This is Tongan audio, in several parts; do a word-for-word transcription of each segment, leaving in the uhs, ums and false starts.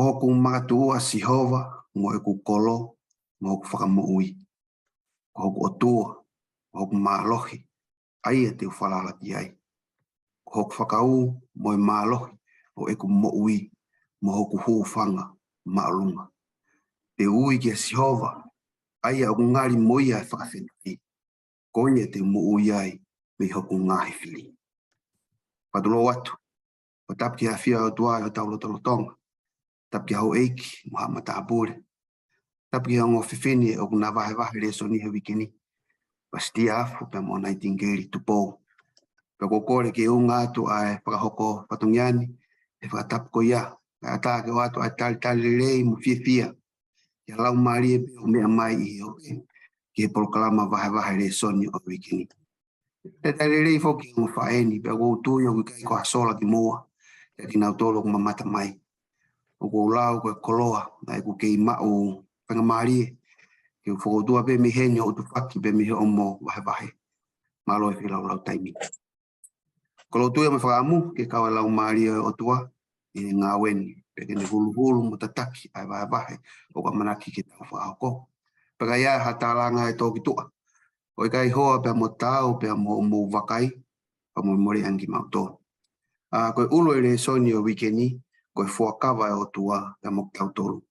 Ko hoku makatuʻu ʻa Sihova, mo ʻeku kolo, mo hoku fakamoʻui. Ko hoku ʻOtua, ko hoku mālohi, ʻa ia te u falala ki ai. Ko hoku fakaū, mo e mālohi ʻo ʻeku moʻui, mo hoku hūfanga māʻolunga. Te u ui kia Sihova, ʻa ia ʻoku ngali mo ia e fakafetaʻi. Ko ia te u moʻui ai mei hoku ngaahi fili. Patulou atu, ʻo tapu ki he ʻafio ʻa e ʻOtua ʻi hotau lotolotonga. Tapu ki he houʻeiki mo haʻa matāpule. Tapu ki he ongo fefine ʻoku na vahevahe lēsoni he uike ni, Pasitia Afu pea mo Naitingeli Tupou. Pea ʻoku ou kole ke unga atu ʻa e fakahoko fatongia ni he fakatapu ko ia, kae ʻatā ke ʻoatu ʻa e talitali lelei mo fiefia ki he laumālie pē ʻoku meʻa mai ʻi he ʻoku ki he polokalama vahevahe lēsoni ʻo e uike ni. Talitali lelei foki ki he ongo faʻē ni, pea ʻoku ou tui ʻoku ʻikai ko ha sola kimuʻa kiate kinautolu ʻoku mamata mai. ʻOku ou lau ko e koloa naʻa ʻoku kei maʻu faingamālie ke u fokoutua pē mei heni ʻo tufaki pē mei hoʻomo vahevahe. Mālō e feilaulau taimi. Ko e lotu ia mo e fakaʻamu ke kau e laumālie ʻo e ʻOtua ʻi he ngāue ni, pea ke ne huluhulu mo tataki ʻa e vahevahe ʻoku ʻamanaki ke tau fakahoko. Pea ka ʻi ai ha tālanga ʻe tō ki tuʻa, ʻo ʻikai hoa pea mo taau pea mo hoʻomou vakai, pea mo e mole angi mautolu. ʻA, ko e ʻulu e lēsoni ʻo e uike ni, ko e fuakava ʻa e ʻOtua pea mo kitautolu.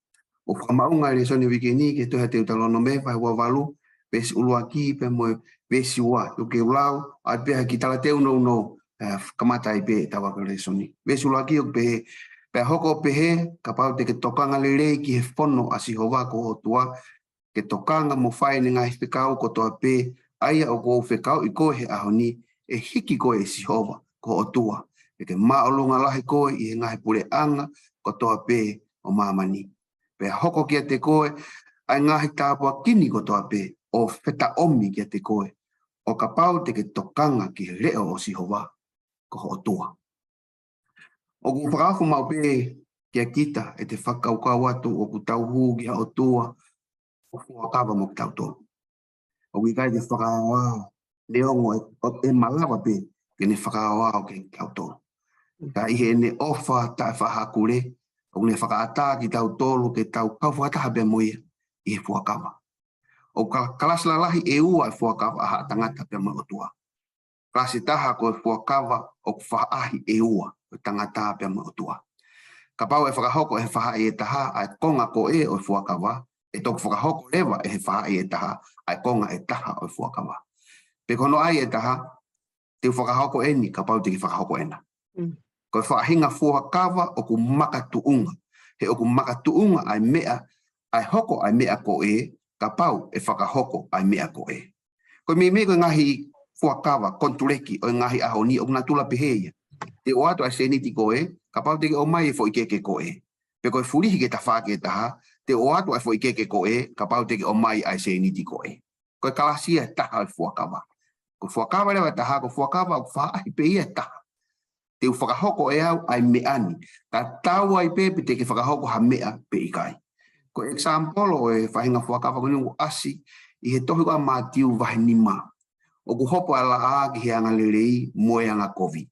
ʻOku fakamaʻunga e lēsoni ʻo e uike ni ki he tohi ʻa Teutalōnome vahe ua valu, veesi ʻuluaki pea mo e veesi ua, ʻoku ou lau atu pē ha kiʻi talateu nounou, ʻe, kamata ai pē ʻetau ako lēsoni. Veesi ʻuluaki ʻoku pehē, pea hoko ʻo pehē, kapau te ke tokanga lelei ki he fono ʻa Sihova ko ho ʻOtua, ke tokanga mo fai ʻene ngaahi fekau kotoa pē, ʻa ia ʻoku ou fekauʻi koe he ʻaho ni, ʻe hiki koe ʻe Sihova ko ho ʻOtua, ʻe ke māʻolunga lahi koe ʻi he ngaahi puleʻanga kotoa pē ʻo māmani. Pea hoko kiate koe ʻa e ngaahi tāpuaki ni kotoa pē, ʻo fetaʻomi kiate koe, ʻo kapau te ke tokanga ki he leʻo ʻo Sihova ko ho ʻOtua. ʻOku fakaofo maʻu pē kia kita ʻete fakakaukau atu ʻoku tau hū ki ha ʻOtua ʻoku fuakava mo kitautolu. ʻOku ʻikai ke fakaaoao, neongo ʻe, ʻe malava pē ke ne fakaaoao kiate kitautolu. Ka ʻi heʻene ʻofa taʻefaʻahakule, ʻoku ne fakaʻatā kitautolu ke tau kau fakataha pea mo ia ʻi he fuakava. ʻOku kala-, kalasi lalahi ʻe ua e fuakava ʻa haʻa tangata pea mo e ʻOtua. Kalasi ʻe taha ko e fuakava ʻoku faʻahi ʻe ua, ʻo e tangata pea mo e ʻOtua. Kapau ʻe fakahoko ʻe he faʻahi ʻe taha ʻa e konga ko ē ʻo e fuakava, ʻe toki fakahoko leva ʻe he faʻahi ʻe taha ʻa e konga ʻe taha ʻo e fuakava. Pe ko hono ʻai ʻe taha, te u fakahoko eni, kapau te ke fakahoko ena. Mm. Ko e faʻahinga fuakava ʻoku makatuʻunga. He ʻoku makatuʻunga ʻa e meʻa, ʻa e hoko ʻa e meʻa ko ē, kapau ʻe fakahoko ʻa e meʻa ko ē. Ko e meimei ko e ngaahi fuakava, konituleki ʻo e ngaahi ʻaho ni ʻoku natula pehē ia. Te u ʻoatu ʻa e sēniti ko ē, kapau te ke ʻomai e foʻi keke ko ē. Pe ko e fulihi ki he tafaʻaki ʻe taha, te u ʻoatu ʻa e foʻi keke ko ē, kapau te ke ʻomai ʻa e sēniti ko ē. Ko e kalasi ia ʻe taha ʻo e fuakava. Ko e fuakava leva ʻe taha, ko e fuakava ʻoku faʻahi pē ia ʻe taha. Te u fakahoko ʻe au ʻa e meʻa ni. Tatau ai pē pe te ke fakahoko ha meʻa pe ʻikai. Ko e example ʻo e faʻahinga fuakava ko eni ʻoku ʻasi ʻi he tohi ʻa Mātiu vahe nima. ʻOku hopo ʻa e laʻā ki he angalelei mo e angakovi.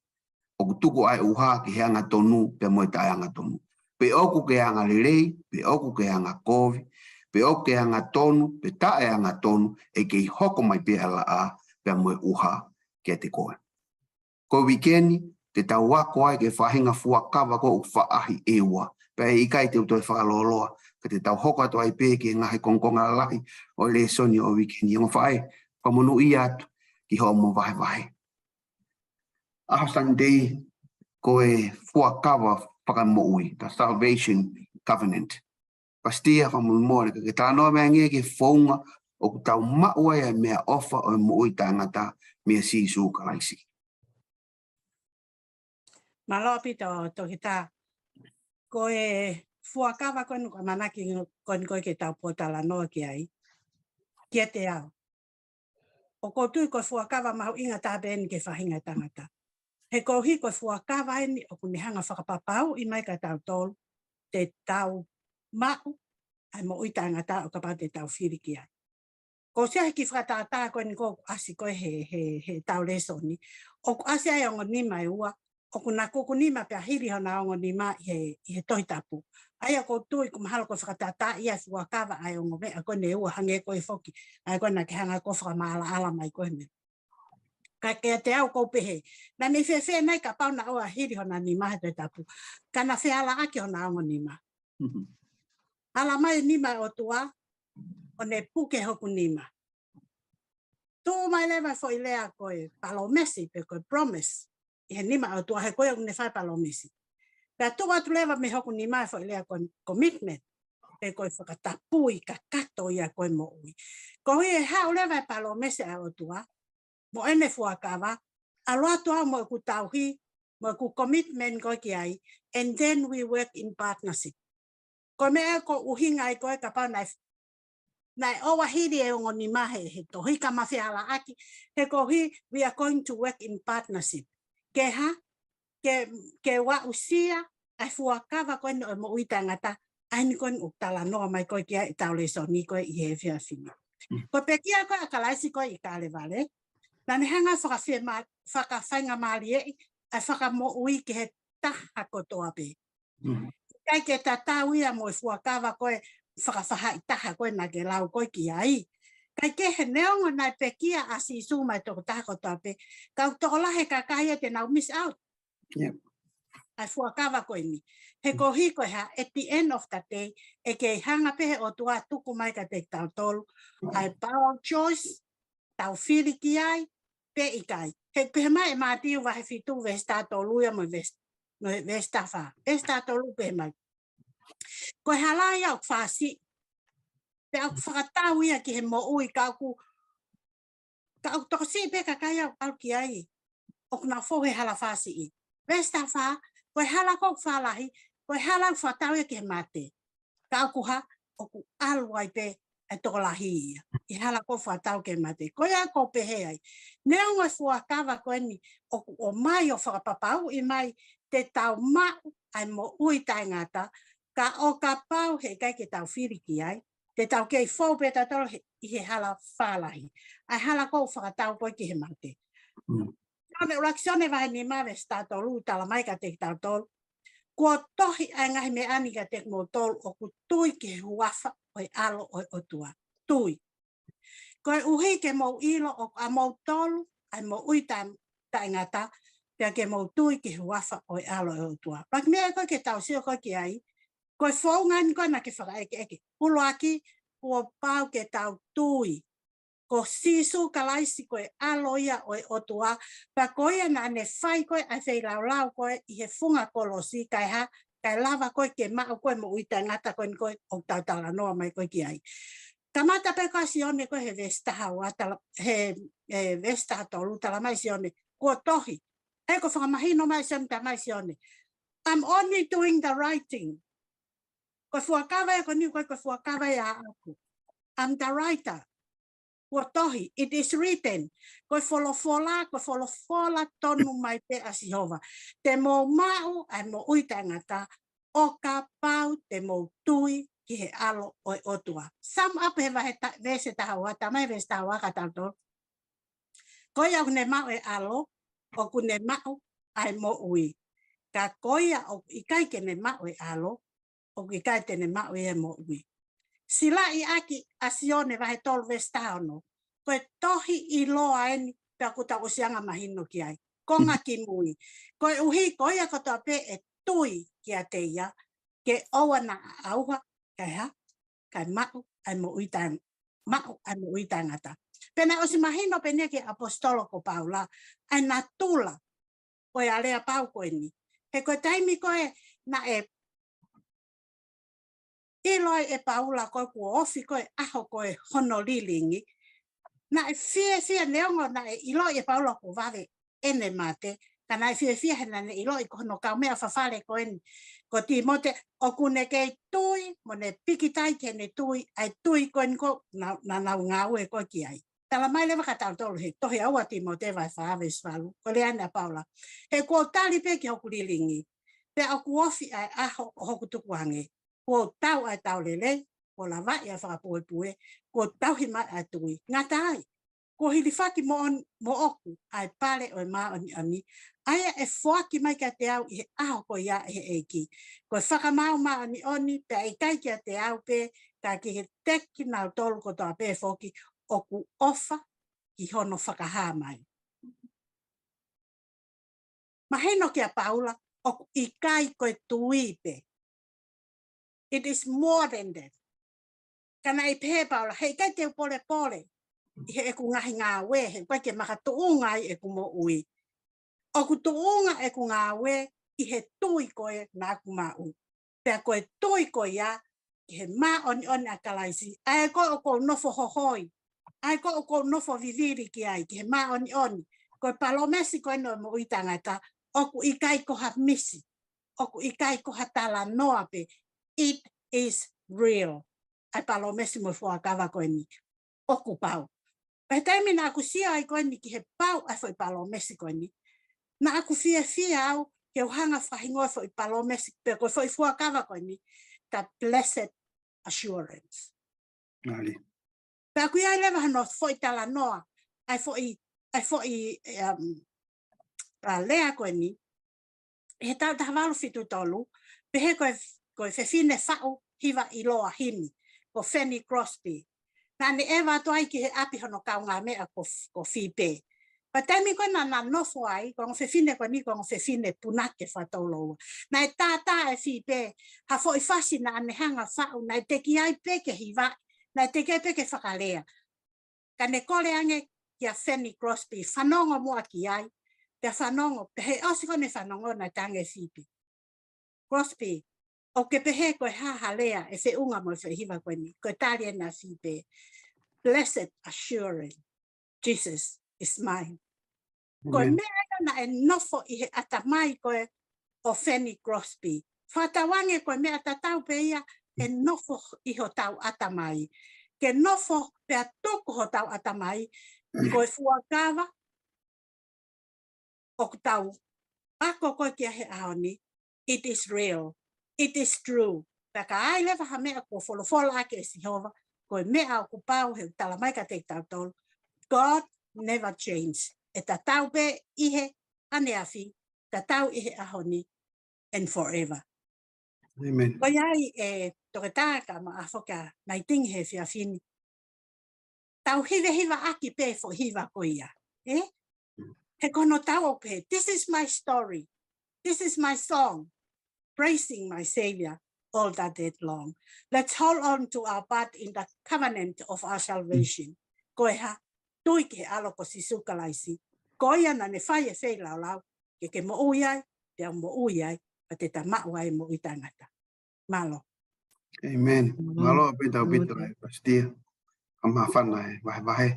ʻOku tuku ʻa e ʻuha ki he angatonu pea mo e taʻeangatonu. Pe ʻoku ke angalelei, pe ʻoku ke angakovi, pe ʻoku ke angatonu, pe taʻeangatonu, ʻe kei hoko mai pē ʻa e laʻā pea mo e ʻuha kiate koe. Ko e uike ni, te tau ako ai ki he faʻahinga fuakava ko ē ʻoku faʻahi ʻe ua. Pea ʻe ʻikai te u toe fakalōloa, ka te tau hoko atu ai pē ki he ngaahi kongokonga lalahi ʻo e lēsoni ʻo e uike ni. Ongo faʻē, fakamonūʻia atu ki hoʻomo vahevahe. ʻAho Sunday, ko e fuakava fakamoʻui, the salvation covenant. Pasitia, fakamolemole, ka ke talanoa mai angē ki he founga ʻoku tau maʻu ai ʻa e meʻaʻofa ʻo e moʻui taʻengata meia Sīsū Kalaisi. Mālō ʻaupito, Toketā. Ko e fuakava ko eni ʻoku ʻamanaki ko eni ko ē ke tau pōtalanoa ki ai. Kiate au, ʻoku ou tui ko e fuakava mahuʻinga taha pē eni ki he faʻahinga ʻo e tangata. He koeʻuhi ko e fuakava eni ʻoku ne hanga ʻo fakapapauʻi mai kia tautolu te tau maʻu ʻa e moʻui taʻengata ʻo kapau te tau fili ki ai. Ko e ʻuhinga ki he fakatātā ko eni ʻoku ʻasi ko ē he, he, heʻetau lēsoni. ʻOku ʻasi ai ongo nima ʻe ua, ʻoku na kuku nima pea hili hona ongo nima ʻi he, ʻi he Tohi Tapu. ʻA ia ʻoku ou tui ʻoku mahalo ko e fakatātā ia e fuakava ʻa e ongo meʻa ko eni ʻe ua hangē ko e foki, ʻa ia ko ena ke hanga ko e fakamaʻalaʻala mai ko e meʻa. Ka kiate au ʻoku ou pehē, naʻa ne fēfē nai kapau naʻa ʻoua hili hona nima he Tohi Tapu, ka na fealaʻaki hona ongo nima. Mhm. Ala mai e nima ʻo e ʻOtua, ʻo ne puke hoku nima. Tuʻu mai leva e foʻi lea ko e palōmesi pe ko e promise ʻi he nima ʻo e ʻOtua, he ko ia ʻoku ne fai e palōmesi. Pea tuʻu atu leva mei hoku nima e foʻi lea ko e commitment, pe ko e fakatapui kakato ia ko e moʻui. Koeʻuhi ʻe haʻu leva e palōmesi ʻa e ʻOtua mo ʻene fuakava, ʻalu atu au mo ʻeku tauhi, mo ʻeku commitment ko ē ki ai, and then we work in partnership. Ko e meʻa ʻoku ou ʻuhinga ai ko e kapau naʻe, naʻe ʻoua hili e ongo nima he, he tohi ka ma fealaʻaki, he koeʻuhi we are going to work in partnership. Ke hā, ke, ke aʻusia ʻa e fuakava ko eni ʻo e moʻui taʻengata, ʻa eni ko eni ʻoku talanoa mai ko ē ki ai ʻetau lēsoni ko ē ʻi he efiafi ni. Mm. Ko e pekia ko ē ʻa Kalaisi ko ē ʻi Kalevale, naʻa ne hanga fakafiema-, fakafaingamālieʻi ʻa e fakamoʻui ki he taha kotoa pē. Mm. ʻIkai ke tatau ia mo e fuakava ko ē fakafaʻahitaha ko ē naʻa ke lau ko ē ki ai. Kae kehe, neongo naʻe pekia ʻa Sīsū maʻa e tokotaha kotoa pē, ka ʻoku tokolahi e kakai ia te nau miss out Yep. ʻa e fuakava ko eni. He koeʻuhi ko e hā, at the end of the day, ʻe kei hanga pē he ʻOtua ʻo tuku mai kiate kitautolu ʻa e power of choice, tau fili ki ai pe ʻikai. He pehē mai ʻe Mātiu vahe fitu veesi taha tolu ia mo e veesi, mo e veesi taha fā. Veesi taha tolu pehē mai, ko e hala ia ʻoku fāsiʻi, pea ʻoku fakatau ia ki he moʻui, ka ʻoku, ka ʻoku tokosiʻi pē kakai ia ʻoku ʻalu ki ai, ʻoku nau fou he hala fāsiʻi. Veesi taha fā, ko e hala ʻoku fālahi, ko e hala ʻoku fakatau ia ki he mate. Ka ʻoku hā, ʻoku ʻalu ai pē ʻa e tokolahi ia ʻi he hala ʻoku fakatau ki he mate. Ko ia ʻoku ou pehē ai, neongo e fuakava ko eni ʻoku ʻomai ʻo fakapapauʻi mai te tau maʻu ʻa e moʻui taʻengata, ka ʻo kapau he ʻikai ke tau fili ki ai, te tau kei fou pē tautolu he, ʻi he hala fālahi, ʻa e hala ʻoku fakatau ko ē ki he mate. Mm. Sione, ʻuluaki Sione vahe nima veesi taha tolu, talamai kiate kitautolu, kuo tohi ʻa e ngaahi meʻa ni kiate kimoutolu ʻoku tui ki he huafa ʻo e ʻAlo ʻo e ʻOtua. Tui. Koeʻuhi ke mou ʻilo ʻoku ʻamoutolu ʻa e moʻui ta-, taʻengata, pea ke mou tui ki he huafa ʻo e ʻAlo ʻo e ʻOtua. Pea ko e meʻa ko ē ke tau sio ko ē ki ai, ko e founga eni ko ē naʻa ke fakaʻekeʻeke. ʻUluaki, kuo pau ke tau tui ko Sīsū Kalaisi ko e ʻAlo ia ʻo e ʻOtua, pea ko ia naʻa ne fai ko ē ʻa e feilaulau ko ē ʻi he funga kolosi, kae hā, kae lava ko ē ke maʻu ko ē moʻui taʻengata ko eni ko ē ʻoku tau talanoa mai ko ē ki ai. Kamata pē ko ē ʻa Sione ko ē he veesi taha ua tala-, he, he veesi taha tolu, talamai ʻe Sione, kuo tohi. He ko e fakamahino mai ʻe Sione, talamai ʻe Sione, I'm only doing the writing. Ko e fuakava ia ko eni ko ē, ko e fuakava ia ʻaʻaku. I'm the writer. Kuo tohi, it is written. Ko e folofola, ko e folofola tonu mai pē ʻa Sihova. Te mou maʻu ʻa e moʻui taʻengata, ʻo kapau te mou tui ki he ʻAlo ʻo e ʻOtua. Sum up he vahe ta-, veesi taha ua, talamai veesi taha ua kiate kitautolu, ko ia ʻoku ne maʻu e ʻAlo, ʻoku ne maʻu ʻa e moʻui. Ka ko ia ʻoku ʻikai ke ne maʻu e ʻAlo, ʻoku ʻikai te ne maʻu ia e moʻui. Silaʻi ʻaki ʻa Sione vahe tolu veesi taha ono. Ko e tohi ʻiloa eni, pea ʻoku tau ʻosi anga mahino ki ai. Konga kimui. Koeʻuhi ko ia kotoa pē ʻe tui kiate ia, ke ʻoua naʻa ʻauha, kae hā, kae maʻu ʻa e moʻui taʻe-, maʻu ʻa e moʻui taʻengata. Pea naʻe ʻosi mahino pē eni ki he ʻaposetolo ko Paula ʻa e natula ʻo e aleapau ko eni. He ko e taimi ko ē naʻe ʻilo ai ʻe Paula ko ē kuo ofi ko ē ʻaho ko ē hono lilingi, naʻe fiefia, neongo naʻe ʻiloʻi ʻe Paula kuo vave ʻene mate, ka naʻe fiefia he naʻa ne ʻiloʻi ko hono kaumeʻa fafale ko eni ko Tīmote, ʻoku ne kei tui, mo ne pikitai ki heʻene tui, ʻa e tui ko eni ko ē naʻa, naʻa nau ngāue ko ē ki ai. Talamai leva kiate kitautolu he tohi ua Tīmote vahe fā veesi valu, ko e lea eni ʻa Paula: He kuo u tali pē ki hoku lilingi, pea ʻoku ofi ʻa e ʻaho ʻo hoku tukuange. Kuo u tau ʻa e tau lelei, kuo u lavaʻi ʻa e fakapuepue, kuo u tauhi mai ʻa e tui. Ngata ai, kuo hilifaki moʻon-, moʻoku ʻa e pale ʻo e māʻoniʻoni, ʻa ia ʻe foaki mai kiate au ʻi he ʻaho ko ia ʻe he ʻEiki. Ko e fakamaau māʻoniʻoni, pea ʻikai kiate au pē, ka ki he tekinautolu kotoa pē foki ʻoku ʻofa ki hono fakahā mai. Mahino kia Paula, ʻoku ʻikai ko e tui pē. It is more than that. Ka naʻe pehē ʻe Paula, heʻikai te u polepole ʻi heʻeku ngaahi ngāue, he ʻikai ke makatuʻunga ai ʻeku moʻui. ʻOku tuʻunga ʻeku ngāue ʻi he tui ko ē naʻa ku maʻu. Pea ko e tui ko ia ki he māʻoniʻoni ʻa Kalaisi, ʻa ē ko ē ʻoku ou nofo hohoi, ʻa ē ko ē ʻoku ou nofo vivili ki ai, ki he māʻoniʻoni. Ko e palōmesi ko eni ʻo e moʻui taʻengata, ʻoku ʻikai ko ha misi, ʻoku ʻikai ko ha talanoa pē. It is real. ʻA e palōmesi mo e fuakava ko eni, ʻoku pau. Pea taimi naʻa ku sio ai ko eni ki he pau ʻa e foʻi palōmesi ko eni, naʻa ku fiefia au ke u hanga fakahingoa e foʻi palōmesi, pe ko e foʻi fuakava ko eni, the blessed assurance. Ngali. Pea ʻoku ʻi ai leva hano foʻi talanoa, ʻa e foʻi, ʻa e foʻi, um, ʻa e lea ko eni, he taʻu taha valu fitu tolu, pehē ko e, ko e fefine faʻu hiva ʻiloa himi, ko Fanny Crosby. Naʻa ne ʻeva atu ai ki he ʻapi hono kaungāmeʻa ko, ko Fipe. Pea taimi ko ē naʻa na nofo ai, ko e ongo fefine ko eni, ko e ongo fefine punake fakatouloua. Naʻe tātā ʻe Fipe ha foʻi fasi naʻa ne hanga faʻu, naʻe teʻeki ai pē ke hivaʻi, naʻe teʻeki ai pē ke fakalea. Ka ne kole ange kia Fanny Crosby, fanongo muʻa ki ai, pea fanongo, pea he ʻosi ko ʻene fanongo naʻe talaange ʻe Fipe, Crosby, ʻoku ke pehē ko e hā ha lea ʻe feʻunga mo e foʻi hiva ko eni? Ko e tali ena ʻa Fipe, blessed assurance, Jesus is mine. Ko e Amen. Meʻa ia naʻe nofo ʻi he ʻatamai ko ē ʻo Fanny Crosby. Fakatauange ko e meʻa tatau pē ia ʻe nofo ʻi hotau ʻatamai. Ke nofo pea tuku hotau ʻatamai, ko e fuakava ʻoku tau ako ko ē ki ai he ʻaho ni, it is real, it is true. Pea ka ai leva ha meʻa kuo folofola ʻaki ʻe Sihova, ko e meʻa ʻoku pau he ʻoku tala mai kiate kitautolu, God never change. ʻE tatau pē ʻi he ʻaneafi, tatau ʻi he ʻaho ni, and forever. Amen. Ko ia ai ʻe Toketā ka ma afo ka naiting he efiafi ni. Tau hivehivaʻaki pē foʻi hiva ko ia. Eh? He ko hono tau ʻo pehē, this is my story. This is my song. Praising my Savior all the day long. Let's hold on to our part in the covenant of our salvation. Ko e hā, tui ki he ʻAlo ko Sīsū Kalaisi. Ko ia naʻa ne fai e feilaulau, ke ke moʻui ai, pea u moʻui ai, pea te ta maʻu ai e moʻui taʻengata. Mālō. Amen. Mālō. Mālō pē tau pito e Pasitia. Ka māfana e vahevahe.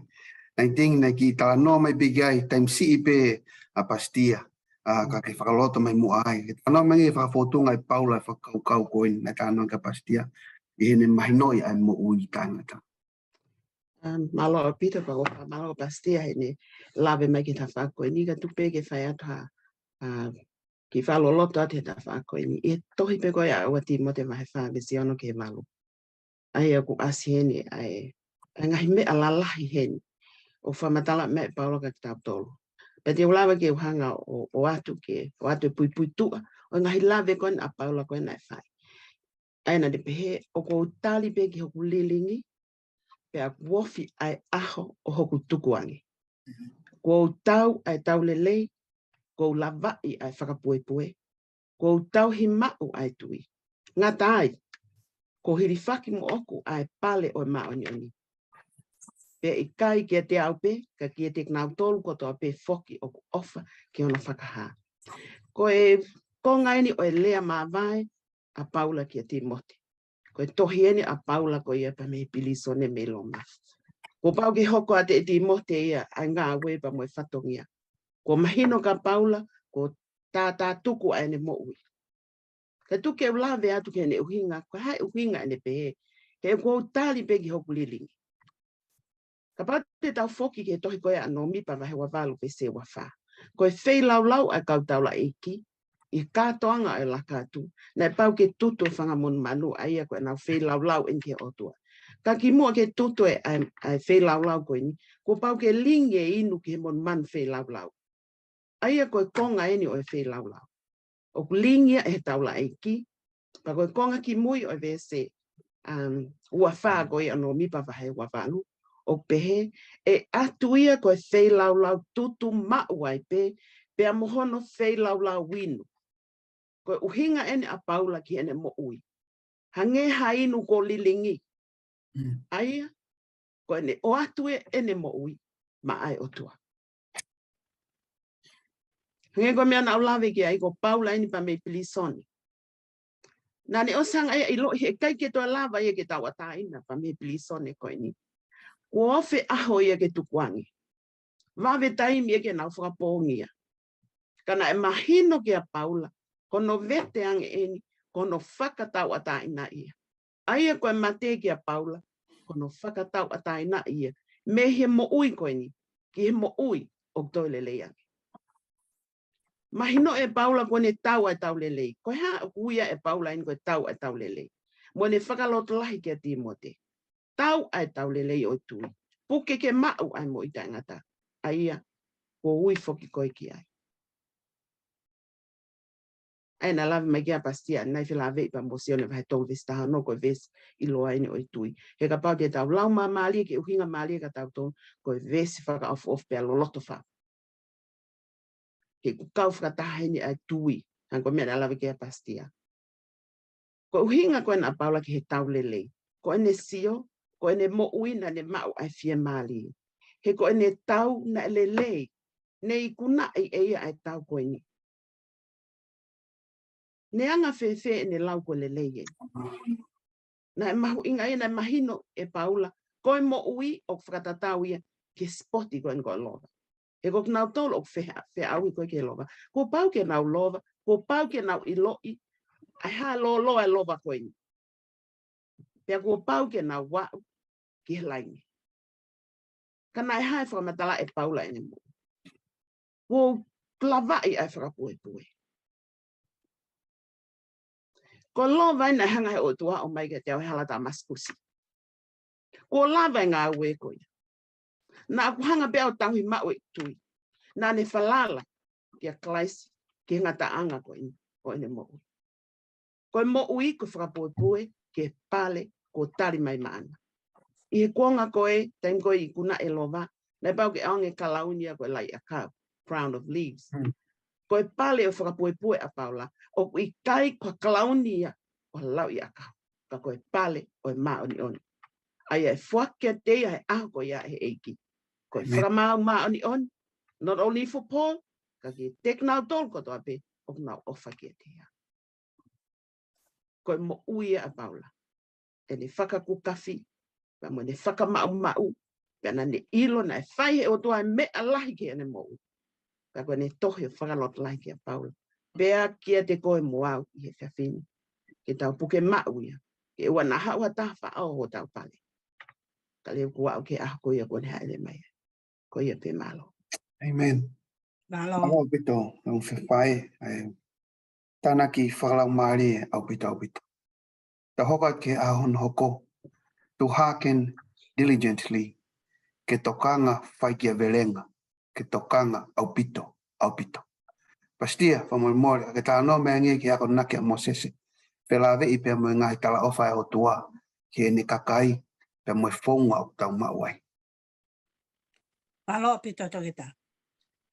Naʻe ting naʻe kiʻi talanoa mai pē ki ai, taimi siʻi pē ʻa Pasitia. ʻA, ka ke fakaloloto mai muʻa ai. Ke talanoa mai e fakafōtunga ʻe Paula e fakakaukau ko eni naʻe talanoa ki ai ʻa Pasitia. ʻI heʻene mahinoʻi ʻa e moʻui taʻengata. Um, mālō ʻaupito pea ko e fakamālō Pasitia heʻene lave mai ki he tafaʻaki ko eni, ka tuku pē ke fai atu ha, ha kiʻi fakaloloto atu he tafaʻaki ko eni. ʻI he tohi pē ko ia ʻa ua Tīmote vahe fā veesi ono ki he valu. ʻA ia ʻoku ʻasi heni ʻa e, ʻa e ngaahi meʻa lalahi heni ʻoku fakamatala mai ʻe Paula kiate kitautolu. Pea te u lava ke u hanga ʻo, ʻoatu ke, ʻoatu e puipuituʻa ʻo e ngaahi lave ko ena ʻa Paula ko ena ʻe fai. ʻA ia naʻa ne pehē, ʻoku ou tali pē ki hoku lilingi, pea kuo ofi ʻa e ʻaho ʻo hoku tukuange. Kuo u tau ʻa e tau lelei, kuo u lavaʻi ʻa e fakapuepue, kuo u tauhi maʻu ʻa e tui. Ngata ai, kuo hilifaki moʻoku ʻa e pale ʻo e māʻoniʻoni. Pea ʻikai kiate au pē, ka kiate kinautolu kotoa pē foki ʻoku ʻofa ki hono fakahā. Ko e konga eni ʻo e lea māvae ʻa Paula kia Tīmote. Ko e tohi eni ʻa Paula ko ia pea mei pilīsone mei Loma. Kuo pau ke hoko atu ʻe Tīmote ia ʻa e ngāue pea mo e fatongia. Kuo mahino kia Paula, kuo tātātuku ʻa ʻene moʻui. Ka tuku ke u lave atu ki heʻene ʻuhinga, ko e hā e ʻuhinga ʻene pehē, he kuo u tali pē ki hoku lilingi. Kapau te tau foki ki he tohi ko ia ʻa Nōmipa vahe ua valu veesi ua fā. Ko e feilaulau ʻa e kau taulaʻeiki, ʻi he kātoanga ʻo e Lakaatu, naʻe pau ke tutu e fanga monumanu ʻa ia ko ʻenau feilaulau eni ki he ʻOtua. Ka kimuʻa ke tutu e, ʻa e, ʻa e feilaulau ko eni, kuo pau ke lingi e inu ki he monumanu feilaulau. ʻA ia ko e konga eni ʻo e feilaulau. ʻOku lingi ia ʻe he taulaʻeiki, pea ko e konga kimui ʻo e veesi, um, ua fā ko ia ʻo Nōmipa vahe ua valu. ʻOku pehē, ʻe ʻatu ia ko e feilaulau tutu maʻu ai pē, pea mo hono feilaulau inu. Ko e ʻuhinga eni ʻa Paula ki heʻene moʻui. Hangē ha inu kuo lilingi. Mm. ʻA ia, ko ʻene ʻoatu ʻene moʻui maʻa e ʻOtua. Hangē ko e meʻa naʻa ku lave ki ai, ko Paula eni pea mei pilīsone. Naʻa ne ʻosi hanga ia ʻiloʻi heʻikai ke toe lava ia ke tauʻatāina pea mei pilīsone ko eni. Kuo ofi ʻaho ia ke tukuange. Vave taimi ia ke nau fakapoongi ia. Ka naʻe mahino kia Paula, ko hono veteange eni, ko hono fakatauʻatāina ia. ʻA ia ko e mate kia Paula, ko hono fakatauʻatāina ia. Mei he moʻui ko eni, ki he moʻui ʻoku toe lelei ange. Mahino ʻe Paula ko ʻene tau ʻa e tau lelei. Ko e hā ʻoku ui ʻe Paula eni ko e tau ʻa e tau lelei. Mo ʻene fakalotolahi kia Tīmote. Tau ʻa e tau lelei ʻo e tui. Puke ke maʻu ʻa e moʻui taʻengata. ʻA ia, kuo ui foki koe ki ai. ʻA ia naʻa lave mai ki ai ʻa Pasitia, naʻe felāveʻi pea mo Sione vahe tolu veesi taha ono ko e veesi ʻiloa eni ʻo e tui. He kapau te tau lau māmālie ki he ʻuhinga mālie kia tautolu, ko e veesi fakaʻofoʻofa pea loloto fau. He ʻoku kau fakataha eni ʻa e tui, hangē ko e meʻa naʻa lave ki ai ʻa Pasitia. Ko e ʻuhinga ko ena ʻa Paula ki he tau lelei. Ko ʻene sio, ko ʻene moʻui naʻa ne maʻu ʻa e fiemālie. He ko ʻene tau naʻe lelei, ne ikunaʻi ʻe ia ʻa e tau ko eni. Ne anga fēfē ʻene lau ko e lelei eni. Naʻe mahuʻinga ia, naʻe mahino ʻe Paula, ko e moʻui ʻoku fakatatau ia ki he sipoti ko eni ko e lova. He ko kinautolu ʻoku fea-, feʻauhi ko ē ki he lova. Kuo pau ke nau lova, kuo pau ke nau ʻiloʻi, ʻa e hā lōloa e lova ko eni. Pea kuo pau ke nau aʻu ki he laine. Ka naʻe hā e fakamatala ʻe Paula ʻene moʻui. Kuo lavaʻi ʻa e fakapuepue. Ko e lova eni naʻe hanga he ʻOtua ʻo ʻomai kiate au he hala Tāmasikusi. Kuo lava e ngāue ko ia. Naʻa ku hanga pē ʻo tauhi maʻu e tui. Naʻa ne falala kia Kalaisi, ki he ngataʻanga ko eni, ʻo ʻene moʻui. Ko e moʻui ko e fakapuepue ki he pale kuo tali mai maʻana. ʻI he kuonga ko ē, taimi ko ē ikunaʻi e lova, naʻe pau ke ʻoange e kalauni ia ko e lauʻi ʻakau, crown of leaves. Hmm. Ko e pale ʻo e fakapuepue ʻa Paula, ʻoku ʻikai ko e kalauni ia ʻo e lauʻi ʻakau, ka ko e pale ʻo e māʻoniʻoni. ʻA ia ʻe foaki kiate ia he ʻaho ko ia ʻe he ʻEiki. Ko e Amen. Fakamaau māʻoniʻoni, not only for Paul, ka kiate kinautolu kotoa pē ʻoku nau ʻofa kiate ia. Ko e moʻui ʻa Paula. ʻEne fakakukafi, pea mo ʻene fakamaʻumaʻu, pea naʻa ne ʻilo naʻe fai he ʻOtua e meʻa lahi ki heʻene moʻui. Pea ko ʻene tohi ʻo fakalotolahi kia Paula. Pea kiate koe mo au ʻi he efiafi ni. Ke tau puke maʻu ia. Ke ʻoua naʻa haʻu ha taha faʻao hotau pale. Ka leva kuo aʻu ki he ʻaho ko ia kuo ne hāʻele mai. Ko ia pē, mālō. Amen. Mālō. Mālō ʻaupito, ʻoku fefai, ʻa e tānaki fakalaumālie ʻaupito, ʻaupito. Tau hoko atu ki he ʻaho hono hoko, to hearken diligently, ke tokanga fai kiavelenga, ke tokanga ʻaupito, ʻaupito. Pasitia, fakamolemole, ka ke talanoa mai angē ki he akonaki ʻa Mōsese, felāveʻi pea mo e ngaahi talaʻofa ʻa e ʻOtua, ki heʻene kakai, pea mo e founga ʻoku tau maʻu ai. Mālō ʻaupito Toketā.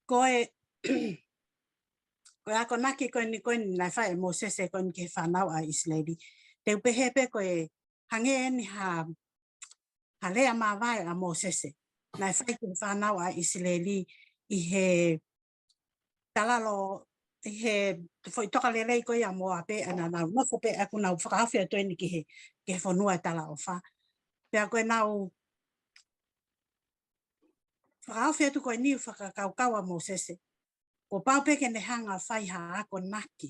Ko e, ko e akonaki ko eni ko eni naʻe fai ʻe Mōsese ko eni ki he fānau ʻa ʻIsileli. Te u pehē pē ko e hangē eni ha, ha lea māvae ʻa Mōsese. Naʻe fai ki he fānau ʻa ʻIsileli ʻi he talalo, ʻi he foʻi tokalelei ko ia ʻa Mōape, ʻa naʻa nau nofo pē ʻoku nau fakahaofi atu eni ki he, ki he fonua ʻo e talaʻofa. Pea ko ʻenau fakahaofi atu ko eni ʻoku fakakaukau ʻa Mōsese. Kuo pau pē ke ne hanga fai ha akonaki.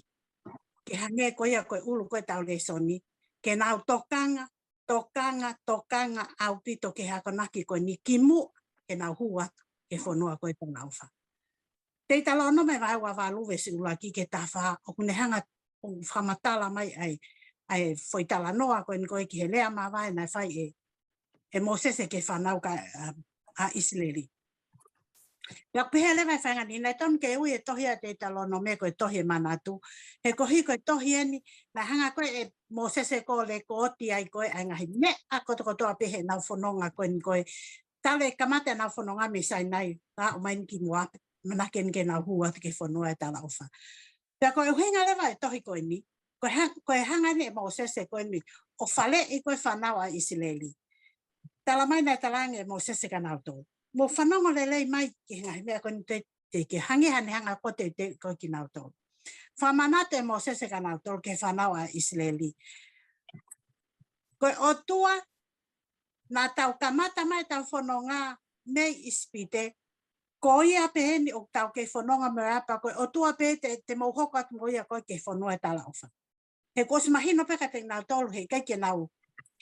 Ke hangē ko ia ko e ʻulu ko ē ʻetau lēsoni. Ke nau tokanga, tokanga, tokanga ʻaupito ki he akonaki ko eni kimuʻa ke nau hū atu ki he fonua ko ē ʻo e talaʻofa. Teutalōnome vahe ua valu veesi ʻuluaki ki he taha fā, ʻoku ne hanga ʻo fakamatala mai ai, ʻa e foʻi talanoa ko eni ko ē ki he lea māvae naʻe fai ʻe, ʻe Mōsese ki he fānau ka, ʻa, ʻa ʻIsileli. Pea ʻoku pehē leva e faʻahinga ni, naʻe tonu ke ui e tohi ʻa Teutalōnome ko e tohi e manatu. He koeʻuhi ko e tohi eni, naʻe hanga ko ē ʻe Mōsese ko ē ʻo lekooti ai ko ē ʻa e ngaahi meʻa kotokotoa pē heʻenau fononga ko eni ko ē. Talu e kamata ʻenau fononga mei Sainai, ʻo aʻu mai eni ki Moape, manake eni ke nau hū atu ki he fonua ʻo e talaʻofa. Pea ko e ʻuhinga leva e tohi ko eni, ko e ha-, ko e hanga eni ʻe Mōsese ko eni, ʻo faleʻi ko ē fānau ʻa ʻIsileli. Tala mai naʻe talaange ʻe Mōsese kia nautolu. Mou fanongo lelei mai ki he ngaahi meʻa ko eni te, te ke hangē ha ne hanga ʻo teuteu ko ē kinautolu. Fakamanatu ʻe Mōsese kia nautolu ki he fānau ʻa ʻIsileli. Ko e ʻOtua, naʻa tau kamata mai ʻetau fononga mei ʻIsipite, ko ia pē eni ʻoku tau kei fononga mo ia pea ko e ʻOtua pē te, te mou hoko atu mo ia ko ē ki he fonua ʻo e talaʻofa. He kuo ʻosi mahino pē kiate kinautolu, heʻikai ke nau,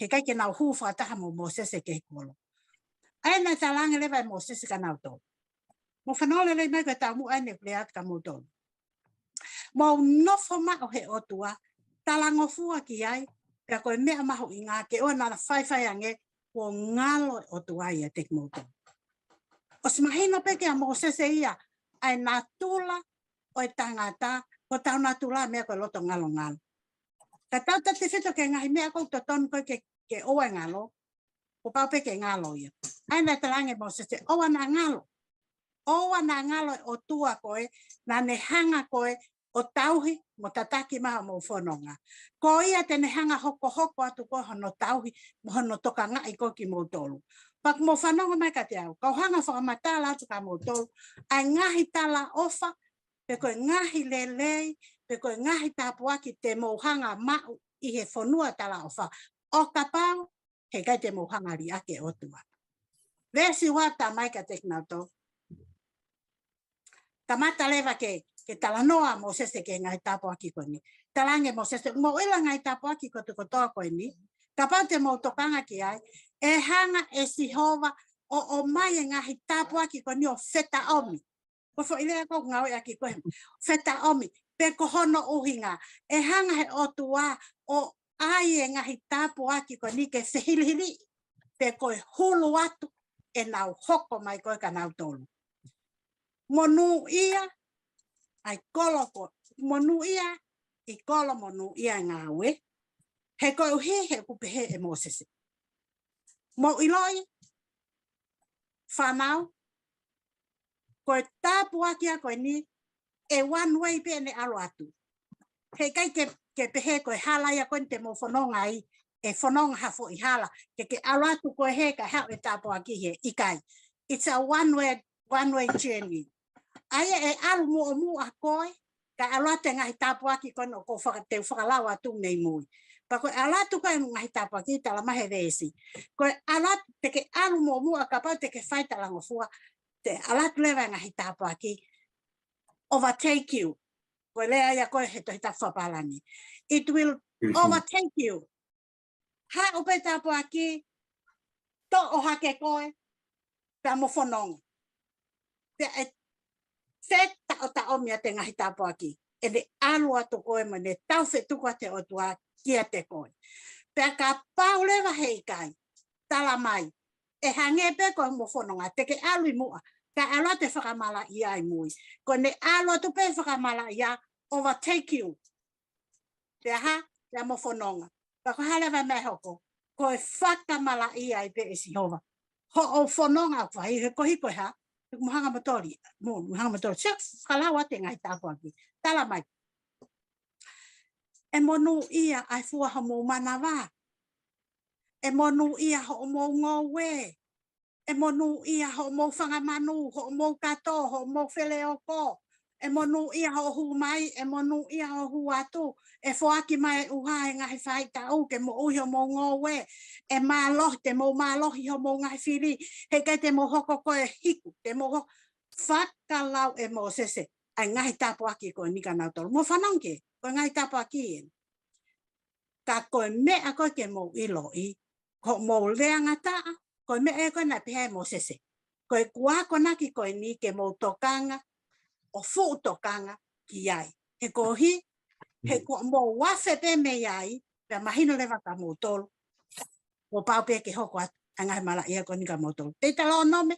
heʻikai ke nau hū fakataha mo Mōsese ki he kolo. ʻA ia naʻe talaange leva ʻe Mōsese kia nautolu. Mou fanongo lelei mai ko e taumuʻa eni ʻoku ou lea atu kia moutolu. Mou nofo maʻu he ʻOtua, talangofua ki ai, pea ko e meʻa mahuʻinga ke ʻoua naʻa faifai ange, kuo ngalo e ʻOtua ʻiate kimoutolu. ʻOsi mahino pē kia Mōsese ia, ʻa e natula ʻo e tangata, ko hotau natula meʻa ko e loto ngalongalo. Ka tau tatefito ki he ngaahi meʻa ʻoku totonu ko ē ke, ke ʻoua ʻe ngalo, kuo pau pē ke ngalo ia. ʻA ia naʻe talaange ʻe Mōsese, ʻoua naʻa ngalo. ʻOua naʻa ngalo e ʻOtua ko ē, naʻa ne hanga ko ē, ʻo tauhi, mo tataki mai hoʻomou fononga. Ko ia te ne hanga hokohoko atu ko ē hono tauhi, mo hono tokangaʻi ko ē kimoutolu. Pea ʻoku mou fanongo mai kiate au, kau hanga fakamatala atu kia moutolu, ʻa e ngaahi talaʻofa, pe ko e ngaahi lelei, pe ko e ngaahi tāpuaki te mou hanga maʻu ʻi he fonua talaʻofa. ʻO kapau, heʻikai te mou hanga liʻaki e ʻOtua. Veesi ua, tala mai kiate kinautolu. Kamata leva ke, ke talanoa ʻa Mōsese ki he ngaahi tāpuaki ko eni. Talaange ʻe Mōsese, mou ʻilo e ngaahi tāpuaki kotokotoa ko eni. Kapau te mou tokanga ki ai, ʻe hanga ʻe Sihova ʻo ʻomai e ngaahi tāpuaki ko eni ʻo fetaʻomi. Ko e foʻi lea ʻoku ngāueʻaki ko ē, fetaʻomi, pe ko hono ʻuhinga, ʻe hanga he ʻOtua ʻo ʻai e ngaahi tāpuaki ko eni ke fehilihili, pe ko e hulu atu ʻenau hoko mai ko ē kia nautolu. Monūʻia ʻa e kolo ko, monūʻia ʻi kolo, monūʻia ʻi ngāue, he koeʻuhi he ʻoku pehē ʻe Mōsese. Mou ʻiloʻi, fānau, ko e tāpuaki ia ko eni, ʻe one way pē ʻene ʻalu atu. Heʻikai ke, ke pehē ko e hala ia ko eni te mou fononga ai, ʻe fononga ha foʻi hala, ke ke ʻalu atu ko ē he kae haʻu e tāpuaki hē, ʻikai. It's a one way, one way journey. ʻA ia ʻe ʻalu muʻomuʻa koe, kae ʻalu atu e ngaahi tāpuaki ko eni ʻoku ou faka-, te u fakalau atu mei mui. Pea ko e ʻalu atu ko ē e ngaahi tāpuaki, tala mai he veesi. Ko e ʻalu atu, te ke ʻalu muʻomuʻa kapau te ke fai talangofua, te ʻalu atu leva e ngaahi tāpuaki, overtake you. Ko e lea ia ko ē he Tohi Tapu fakapālangi. It will overtake you. Haʻu pē tāpuaki, toʻo hake koe, pea mo fononga. Pea ʻe fetaʻotaʻomi ʻa e ngaahi tāpuaki. ʻEne ʻalu atu ko ē mo ʻene taufetuku ʻa e ʻOtua kiate koe. Pea kapau leva heʻikai, tala mai, ʻe hangē pē ko hoʻomo fononga, te ke ʻalu ʻi muʻa, kae ʻalu atu e fakamalaʻia ʻi mui. Ko ʻene ʻalu atu pē fakamalaʻia, overtake you. Pea hā, pea mo fononga. Pea ko e hā leva e meʻa ʻe hoko, ko e fakamalaʻia ai pē ʻe Sihova hoʻo fononga ʻoku fai, he koeʻuhi ko e hā, he ʻoku mo hanga mo toli, mo, mo hanga mo toli. Sio, fakalau atu e ngaahi tāpuaki. Tala mai. ʻE monūʻia ʻa e fua homou manava. ʻE monūʻia hoʻomou ngoue. ʻE monūʻia hoʻomou fanga manu, hoʻomou kato, hoʻomou feleoko. ʻE monūʻia hoʻo hū mai, ʻe monūʻia hoʻo hū atu. ʻE foaki mai e ʻuha he ngaahi faʻahitaʻu ke moʻui homou ngoue. ʻE mālohi, te mou mālohi homou ngaahi fili. Heʻikai te mou hoko ko e hiku, te mou hoko. Fakalau ʻe Mōsese ʻa e ngaahi tāpuaki ko eni kia nautolu. Mou fanongo ki he, ko e ngaahi tāpuaki eni. Ka ko e meʻa ko ē ke mou ʻiloʻi, ko hoʻomou leangataʻa, ko e meʻa ia ko ē naʻe pehē ʻe Mōsese. Ko e kuo akonaki ko eni ke mou tokanga, ʻo fuʻu tokanga ki ai. He koeʻuhi, he kuo mou afe pē mei ai, pea mahino leva kia moutolu. Kuo pau pē ke hoko atu, ʻa e ngaahi malaʻia ko eni kia moutolu. Teutalōnome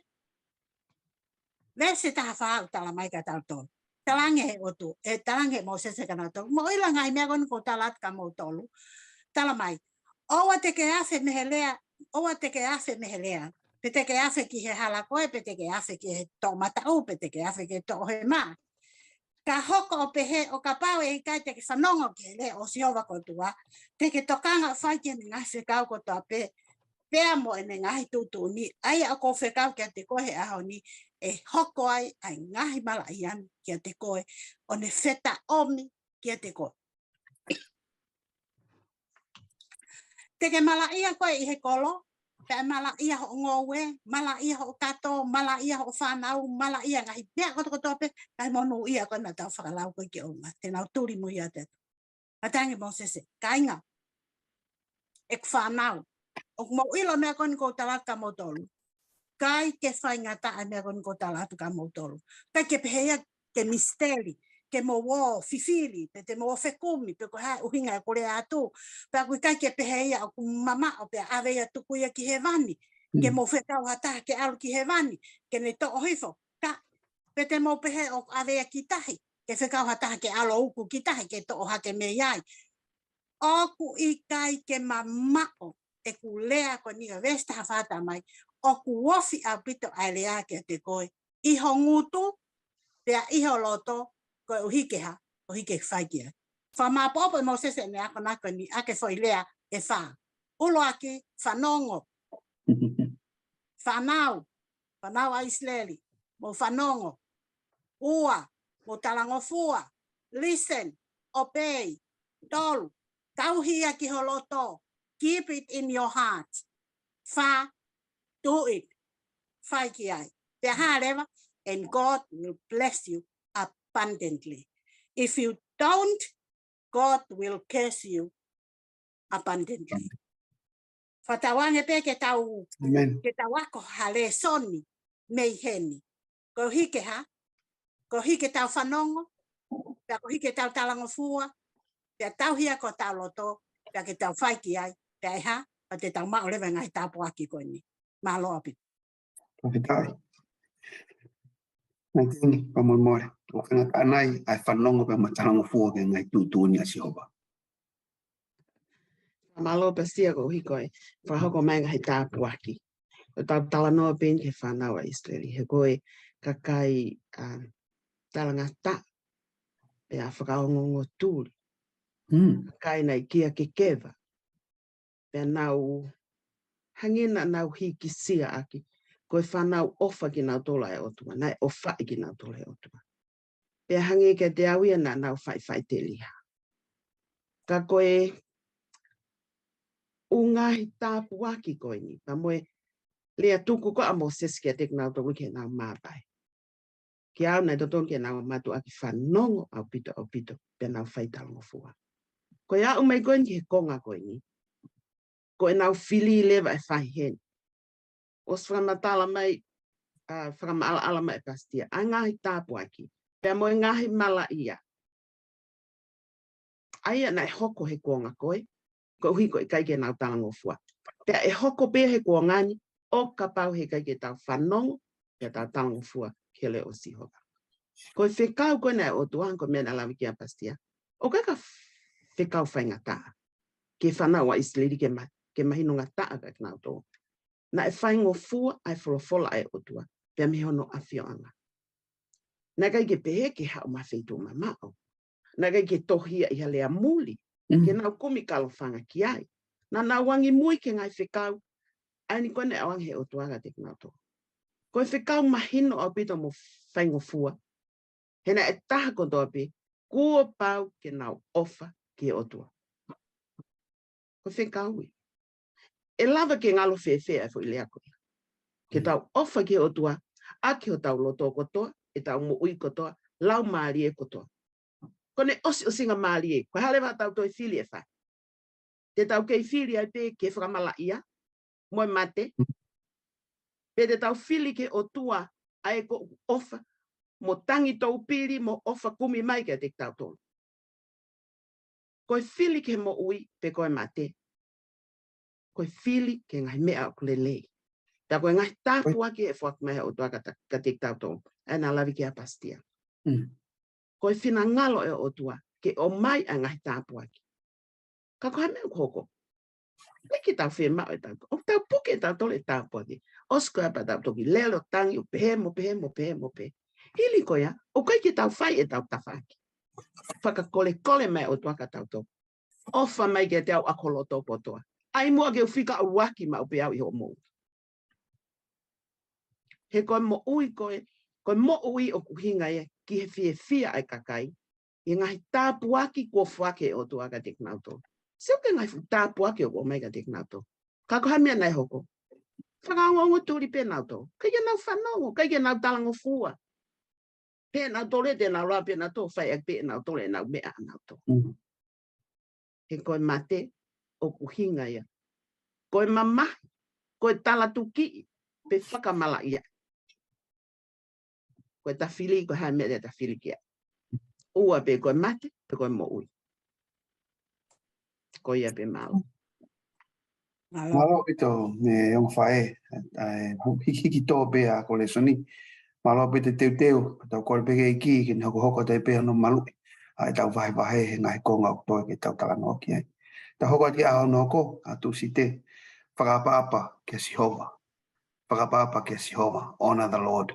veesi taha fā ʻoku talamai kia tautolu. Talaange he ʻOtua, ʻe talaange ʻe Mōsese kia nautolu. Mou ʻilo e ngaahi meʻa ko eni ʻoku ou tala atu kia moutolu. Talamai, ʻoua te ke afe mei he lea, ʻoua te ke afe mei he lea. Pe te ke afe ki he hala ko ē, pe te ke afe ki he toʻomataʻu, pe te ke afe ki he toʻohema. Ka hoko ʻo pehē, ʻo kapau ʻe ʻikai te ke fanongo ki he lea ʻo Sihova ko e ʻOtua, te ke tokanga ʻo fai ki heʻene ngaahi fekau kotoa pē, pea mo ʻene ngaahi tuʻutuʻuni, ʻa ia ʻoku ou fekau kiate koe he ʻaho ni, ʻe hoko ai ʻa e ngaahi malaʻia ni kiate koe, ʻo ne fetaʻomi kiate koe. Te ke malaʻia koe ʻi he kolo, pea ʻe malaʻia hoʻo ngoue, malaʻia hoʻo kato, malaʻia hoʻo fānau, malaʻia ngaahi meʻa kotokotoa pē, ngaahi monūʻia ko ē naʻa tau fakalau ko ē ki ʻolunga, te nau tuli mo ia te. Talaange ʻe Mōsese, kāinga, ʻeku fānau, ʻoku mou ʻilo e meʻa ko eni ʻoku ou tala atu kia moutolu. ʻIkai ke faingataʻa e meʻa ko eni ʻoku ou tala atu kia moutolu. ʻIkai ke pehē ia ke misiteli, ke mou ō fifili, pe te mou ō fekumi, pe ko e hā e ʻuhinga ʻeku lea atu. Pea ʻoku ʻikai ke pehē ia ʻoku mamaʻo pea ʻave ia tuku ia ki hēvani. Ke mou fekau ha taha ke ʻalu ki hēvani, ke ne toʻo hifo. Ka, pe te mou pehē ʻoku ʻave ia ki tahi, ke fekau ha taha ke ʻalu ʻo uku ki tahi, ke toʻo hake mei ai. ʻOku ʻikai ke mamaʻo ʻeku lea ko eni ʻa e veesi taha fā talamai, ʻoku ofi ʻaupito ʻa e lea kiate koe, ʻi ho ngutu, pea ʻi ho loto, koeʻuhi ke hā, koeʻuhi ke fai ki ai. Fakamāʻopoʻopo ʻe Mōsese ʻene akonaki ko eni ʻaki e foʻi lea ʻe fā. ʻUluaki, fanongo. Fānau, fānau ʻa ʻIsileli, mou fanongo. Ua, mou talangofua. Listen, obey. Tolu, tauhi ia ki ho loto. Keep it in your heart. Fā, do it. Fai ki ai. Pea hā leva, and God will bless you abundantly. If you don't, God will curse you abundantly. Fakatauange pē ke tau, ke tau ako ha lēsoni mei heni. Koeʻuhi ke hā, koeʻuhi ke tau fanongo, pea koeʻuhi ke tau talangofua, pea tauhi ia ki hotau loto, pea ke tau fai ki ai, pea ʻe hā, pea te tau maʻu leva e ngaahi tāpuaki ko eni. Mālō ʻaupito. Fakafetaʻi. Naʻe tini, pea mo e mole. ʻOku faingataʻa nai ʻa e fanongo pea mo e talangofua ki he ngaahi tuʻutuʻuni ʻa Sihova? Mālō Pastor koeʻuhi ko e fakahoko mai e ngaahi tāpuaki. ʻOku tau talanoa pē eni ki he fānau ʻa ʻIsileli. He ko e kakai, um, talangataʻa, pea fakaongoongo tuli. Kakai naʻe kia kekeva. Pea nau hangē naʻa nau hīkisia ʻaki, ko e fānau ʻofa kinautolu ʻa e ʻOtua, naʻe ʻofaʻi kinautolu ʻe he ʻOtua. Pea hangē kiate au ia naʻa nau faʻifaʻiteliha. Ka ko e ʻū ngaahi tāpuaki ko eni, pea mo e lea tuku ko ē ʻa Mōsese kiate kinautolu ke nau māvae. Kiate au naʻe totonu ke nau mātuʻaki fanongo ʻaupito, ʻaupito, pea nau fai talangofua. Ko e aʻu mai ko eni ki he konga ko eni, ko ʻenau fili leva ʻe fai heni. ʻOsi fakamatala mai, ʻa, fakamaʻalaʻala mai ʻe Pastor, ʻa e ngaahi tāpuaki, pea mo e ngaahi malaʻia. ʻA ia naʻe hoko he kuonga ko ē, koeʻuhi ko e ʻikai ke nau talangofua. Pea ʻe hoko pē he kuonga ni, ʻo kapau he ʻikai ke tau fanongo, pea tau talangofua ki he leʻo ʻo Sihova. Ko e fekau ko ē naʻe ʻOtua, ko e meʻa naʻe lave ki ai ʻa Pastor. ʻOku ʻikai ko ha fekau faingataʻa ki he fānau ʻa ʻIsileli ke ma-, ke mahinongataʻa kia kinautolu. Naʻe faingofua ʻa e folofola ʻa e ʻOtua, pea mei hono ʻafioʻanga. Naʻe ʻikai ke pehē ke haʻu mei ha feituʻu mamaʻo. Naʻe ʻikai ke tohi ia ʻi ha lea muli, ke nau kumi kalofanga ki ai. Naʻa nau angimui ki he ngaahi fekau, ʻa eni ko ē naʻe ʻoange he ʻOtua kiate kinautolu. Ko e fekau mahino ʻaupito mo faingofua. He naʻe taha kotoa pē, kuo pau ke nau ʻofa ki he ʻOtua. Ko e fekau ia. ʻE lava ke ngalo fēfē ʻa e foʻi lea ko ia. Ke tau ʻofa ki he ʻOtua, ʻaki hotau loto kotoa, ʻetau moʻui kotoa, laumālie kotoa. Ko ʻene ʻosiʻosingamālie, ko e hā leva haʻatau toe fili ʻe fai. Te tau kei fili ai pē ki he fakamalaʻia, mo e mate. Pe te tau fili ki he ʻOtua, ʻa ē ʻoku ʻofa, mo tangi toupili, mo ʻofa kumi mai kiate kitautolu. Ko e fili ki he moʻui, pe ko e mate. ko e fili ki he ngaahi meʻa ʻoku lelei. Pea ko e ngaahi tāpuaki ʻe foaki mai ʻe he ʻOtua kiate, kiate kitautolu. ʻA ia naʻa lave ki ai ʻa Pasitia. Ko e finangalo ʻo e ʻOtua ke ʻomai ʻa e ngaahi tāpuaki. Ka ko e hā e meʻa ʻoku hoko? ʻIkai ke tau fiemaʻu ʻe tautolu. ʻOku tau puke ʻe tautolu e tāpuaki. ʻOsi ko ia pea tau toki lele ʻo tangi ʻo pehē mo pehē mo pehē mo pehē. Hili ko ia, ʻoku ʻikai ke tau fai ʻetau tafaʻaki. Fakakolekole mai ʻOtua kiate kitautolu. ʻOfa mai kiate au ʻa e koloto kotoa. ʻAi muʻa ke u fika ʻuluaki maʻu pē au ʻi hoʻo moʻui. He ko e moʻui ko e, ko e moʻui ʻoku ʻuhinga ia ki he fiefia ʻa e kakai ʻi he ngaahi tāpuaki kuo foaki ʻe he ʻOtua kiate kinautolu. Sio ki he ngaahi fuʻu tāpuaki ʻoku ʻomai kiate kinautolu. Ka ko e hā e meʻa naʻe hoko? Fakaongoongo tuli pē nautolu. ʻIkai ke nau fanongo, ʻikai ke nau talangofua. Pē nautolu ē te nau lava pē nautolu fai ʻaki pē nautolu ʻenau meʻa nautolu. He ko e mate ʻoku ʻuhinga ia. Ko e mamahi, ko e talatukiʻi, pe fakamalaʻia. Ko e tafili, ko e hā e meʻa te tafili ki ai. Ua pē ko e mate, pe ko e moʻui. Ko ia pē mālō. Mālō. Mālō ʻaupito, ʻe ongo faʻē, ʻa e, hiki, hiki tō pē ʻa e lēsoni. Mālō ʻaupito e teuteu, tau kole pē ki he ʻEiki ke ne hokohoko atu pē hono maluʻi ʻa ʻetau vahevahe he ngaahi konga ʻoku toe ke tau talanoa ki ai. Tau hoko atu ki he ʻaho hono hoko, ʻa Tūsite, fakaʻapaʻapa kia Sihova. Fakaʻapaʻapa kia Sihova, honor the Lord.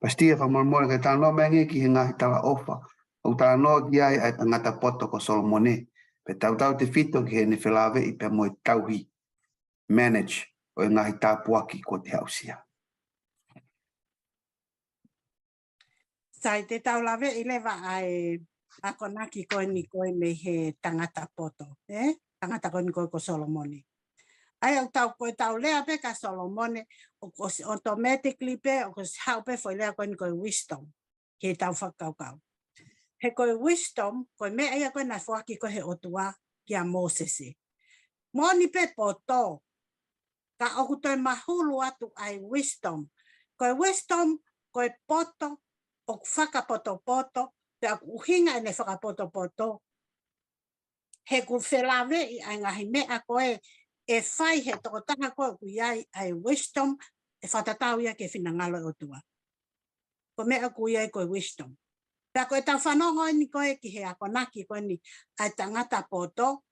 Pasitia, fakamolemole ke talanoa mai angē ki he ngaahi talaʻofa ʻoku talanoa ki ai ʻa e tangata poto ko Solomone, pea tautautefito ki heʻene felāveʻi pea mo e tauhi, manage, ʻo e ngaahi tāpuaki kuo te aʻusia. Sai, te tau laveʻi leva ʻa e akonaki ko eni ko e mei he tangata poto, ē? Tangata ko eni ko e ko Solomone. ʻA ia ʻoku tau, ko e tau lea pē kia Solomone, ʻoku ʻosi automatically pē, ʻoku ʻosi haʻu pē foʻi lea ko eni ko e wisdom, he tau fakakaukau. He ko e wisdom, ko e meʻa ia ko ē naʻe foaki ko ē he ʻOtua kia Mōsese. Moʻoni pē poto, ka ʻoku toe mahulu atu ʻa e wisdom. Ko e wisdom, ko e poto, ʻoku fakapotopoto, pea ʻoku ʻuhinga ʻene fakapotopoto. He ʻoku felāveʻi ʻa e ngaahi meʻa ko ē ʻe fai he tokotaha ko ē ʻoku ʻi ai ʻa e wisdom, ʻe fakatatau ia ki he finangalo ʻo e ʻOtua. Ko e meʻa ʻoku ʻi ai ko e wisdom. Pea ko e tau fanongo eni ko ē ki he akonaki ko eni ʻa e tangata poto,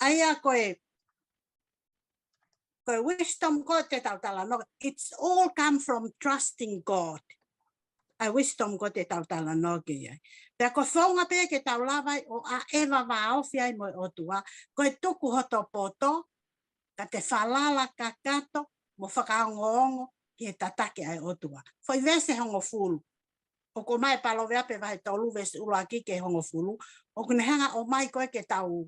ʻa ia ko e, ko e wisdom ko ē te tau talanoa, it's all come from trusting God. ʻA e wisdom ko ē te tau talanoa ki ai. Pea ko e founga pē ke tau lava ai ʻo ʻaʻeva vāofi ai mo e ʻOtua, ko e tuku hoto poto, ka te falala kakato mo fakaongoongo ki he tataki ʻa e ʻOtua. Foʻi veesi ʻe hongofulu. ʻOku ʻomai ʻe Palōveape vahe tolu veesi ʻuluaki ki he hongofulu. ʻOku ne hanga ʻo ʻomai ko ē ke tau,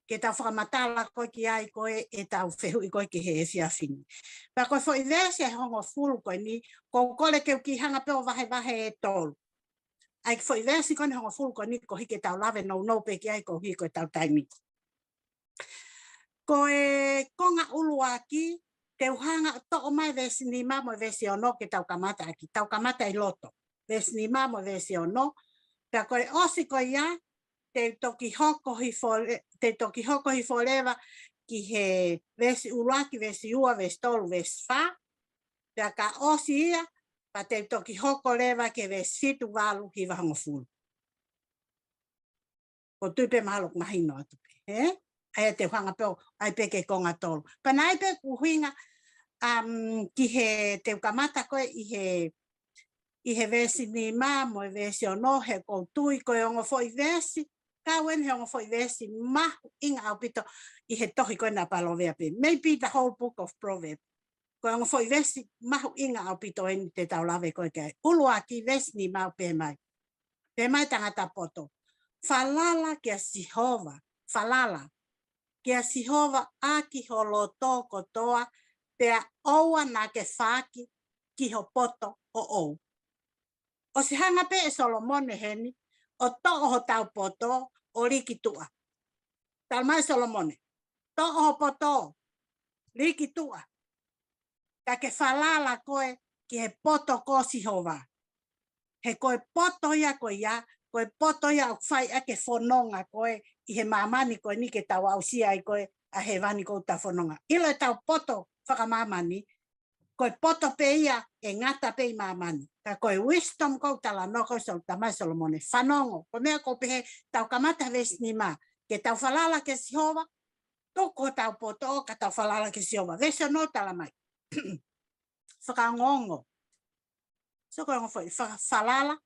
ke tau fakamatala ko ē ki ai ko ē ʻetau fehuʻi ko ē ki he efiafi ni. Pea ko e foʻi veesi ʻe hongofulu ko eni, ʻoku ou kole ke u kiʻi hanga pē ʻo vahevahe ʻe tolu. ʻA e foʻi veesi ko eni ʻe hongofulu ko eni koeʻuhi ke tau lave nounou pē ki ai koeʻuhi ko ʻetau taimi. Ko e konga ʻuluaki, te u hanga ʻo toʻo mai veesi nima mo e veesi ono ke tau kamata ʻaki. Tau kamata ʻi loto. Veesi nima mo e veesi ono. Pea ko e ʻosi ko ia, te u toki hoko hifo le-, te u toki hoko hifo leva ki he veesi ʻuluaki, veesi ua, veesi tolu, veesi fā. Pea ka ʻosi ia, pea te u toki hoko leva ki he veesi fitu, valu, hiva, hongofulu. ʻOku ou tui pē mahalo ʻoku mahino atu pē, ē? ʻA ia te u hanga pē ʻo ʻai pē ki he konga tolu. Pea naʻe ʻi ai pē ʻeku ʻuhinga, um, ki he te u kamata ko ē ʻi he, ʻi he veesi nima mo e veesi ono, he ʻoku ou tui ko e ongo foʻi veesi, kau eni he ongo foʻi veesi mahuʻinga ʻaupito ʻi he tohi ko ena ʻa Palōveape. Maybe the whole book of Proverbs. Ko e ongo foʻi veesi mahuʻinga ʻaupito eni te tau lave ko ē ki ai. ʻUluaki veesi nima ʻoku pehē mai. Pehē mai tangata poto. Falala kia Sihova. Falala kia Sihova ʻaki ho loto kotoa, pea ʻoua naʻa ke faaki ki ho poto ʻoʻou. ʻOsi hanga pē ʻe Solomone heni ʻo toʻo hotau poto ʻo liki tuʻa. Tala mai Solomone, toʻo ho poto, liki tuʻa. Ka ke falala koe ki he poto ko Sihova. He ko e poto ia ko ia, ko e poto ia ʻoku fai ʻaki e fononga ko ē ʻi he māmani ko eni ke tau aʻusia ai ko ē ʻa hēvani ʻoku tau fononga. ʻIlo ʻetau poto fakamāmani, ko e poto pē ia ʻe ngata pē ʻi māmani. Ka ko e wisdom ʻoku talanoa ko ē Solo-, Tamai Solomone, fanongo. Ko e meʻa ʻoku pehē, tau kamata veesi nima, ke tau falala kia Sihova, tuku hotau poto ka tau falala kia Sihova. Veesi ono talamai. Fakaongoongo. So ko e ongo foʻi, fa-, falala,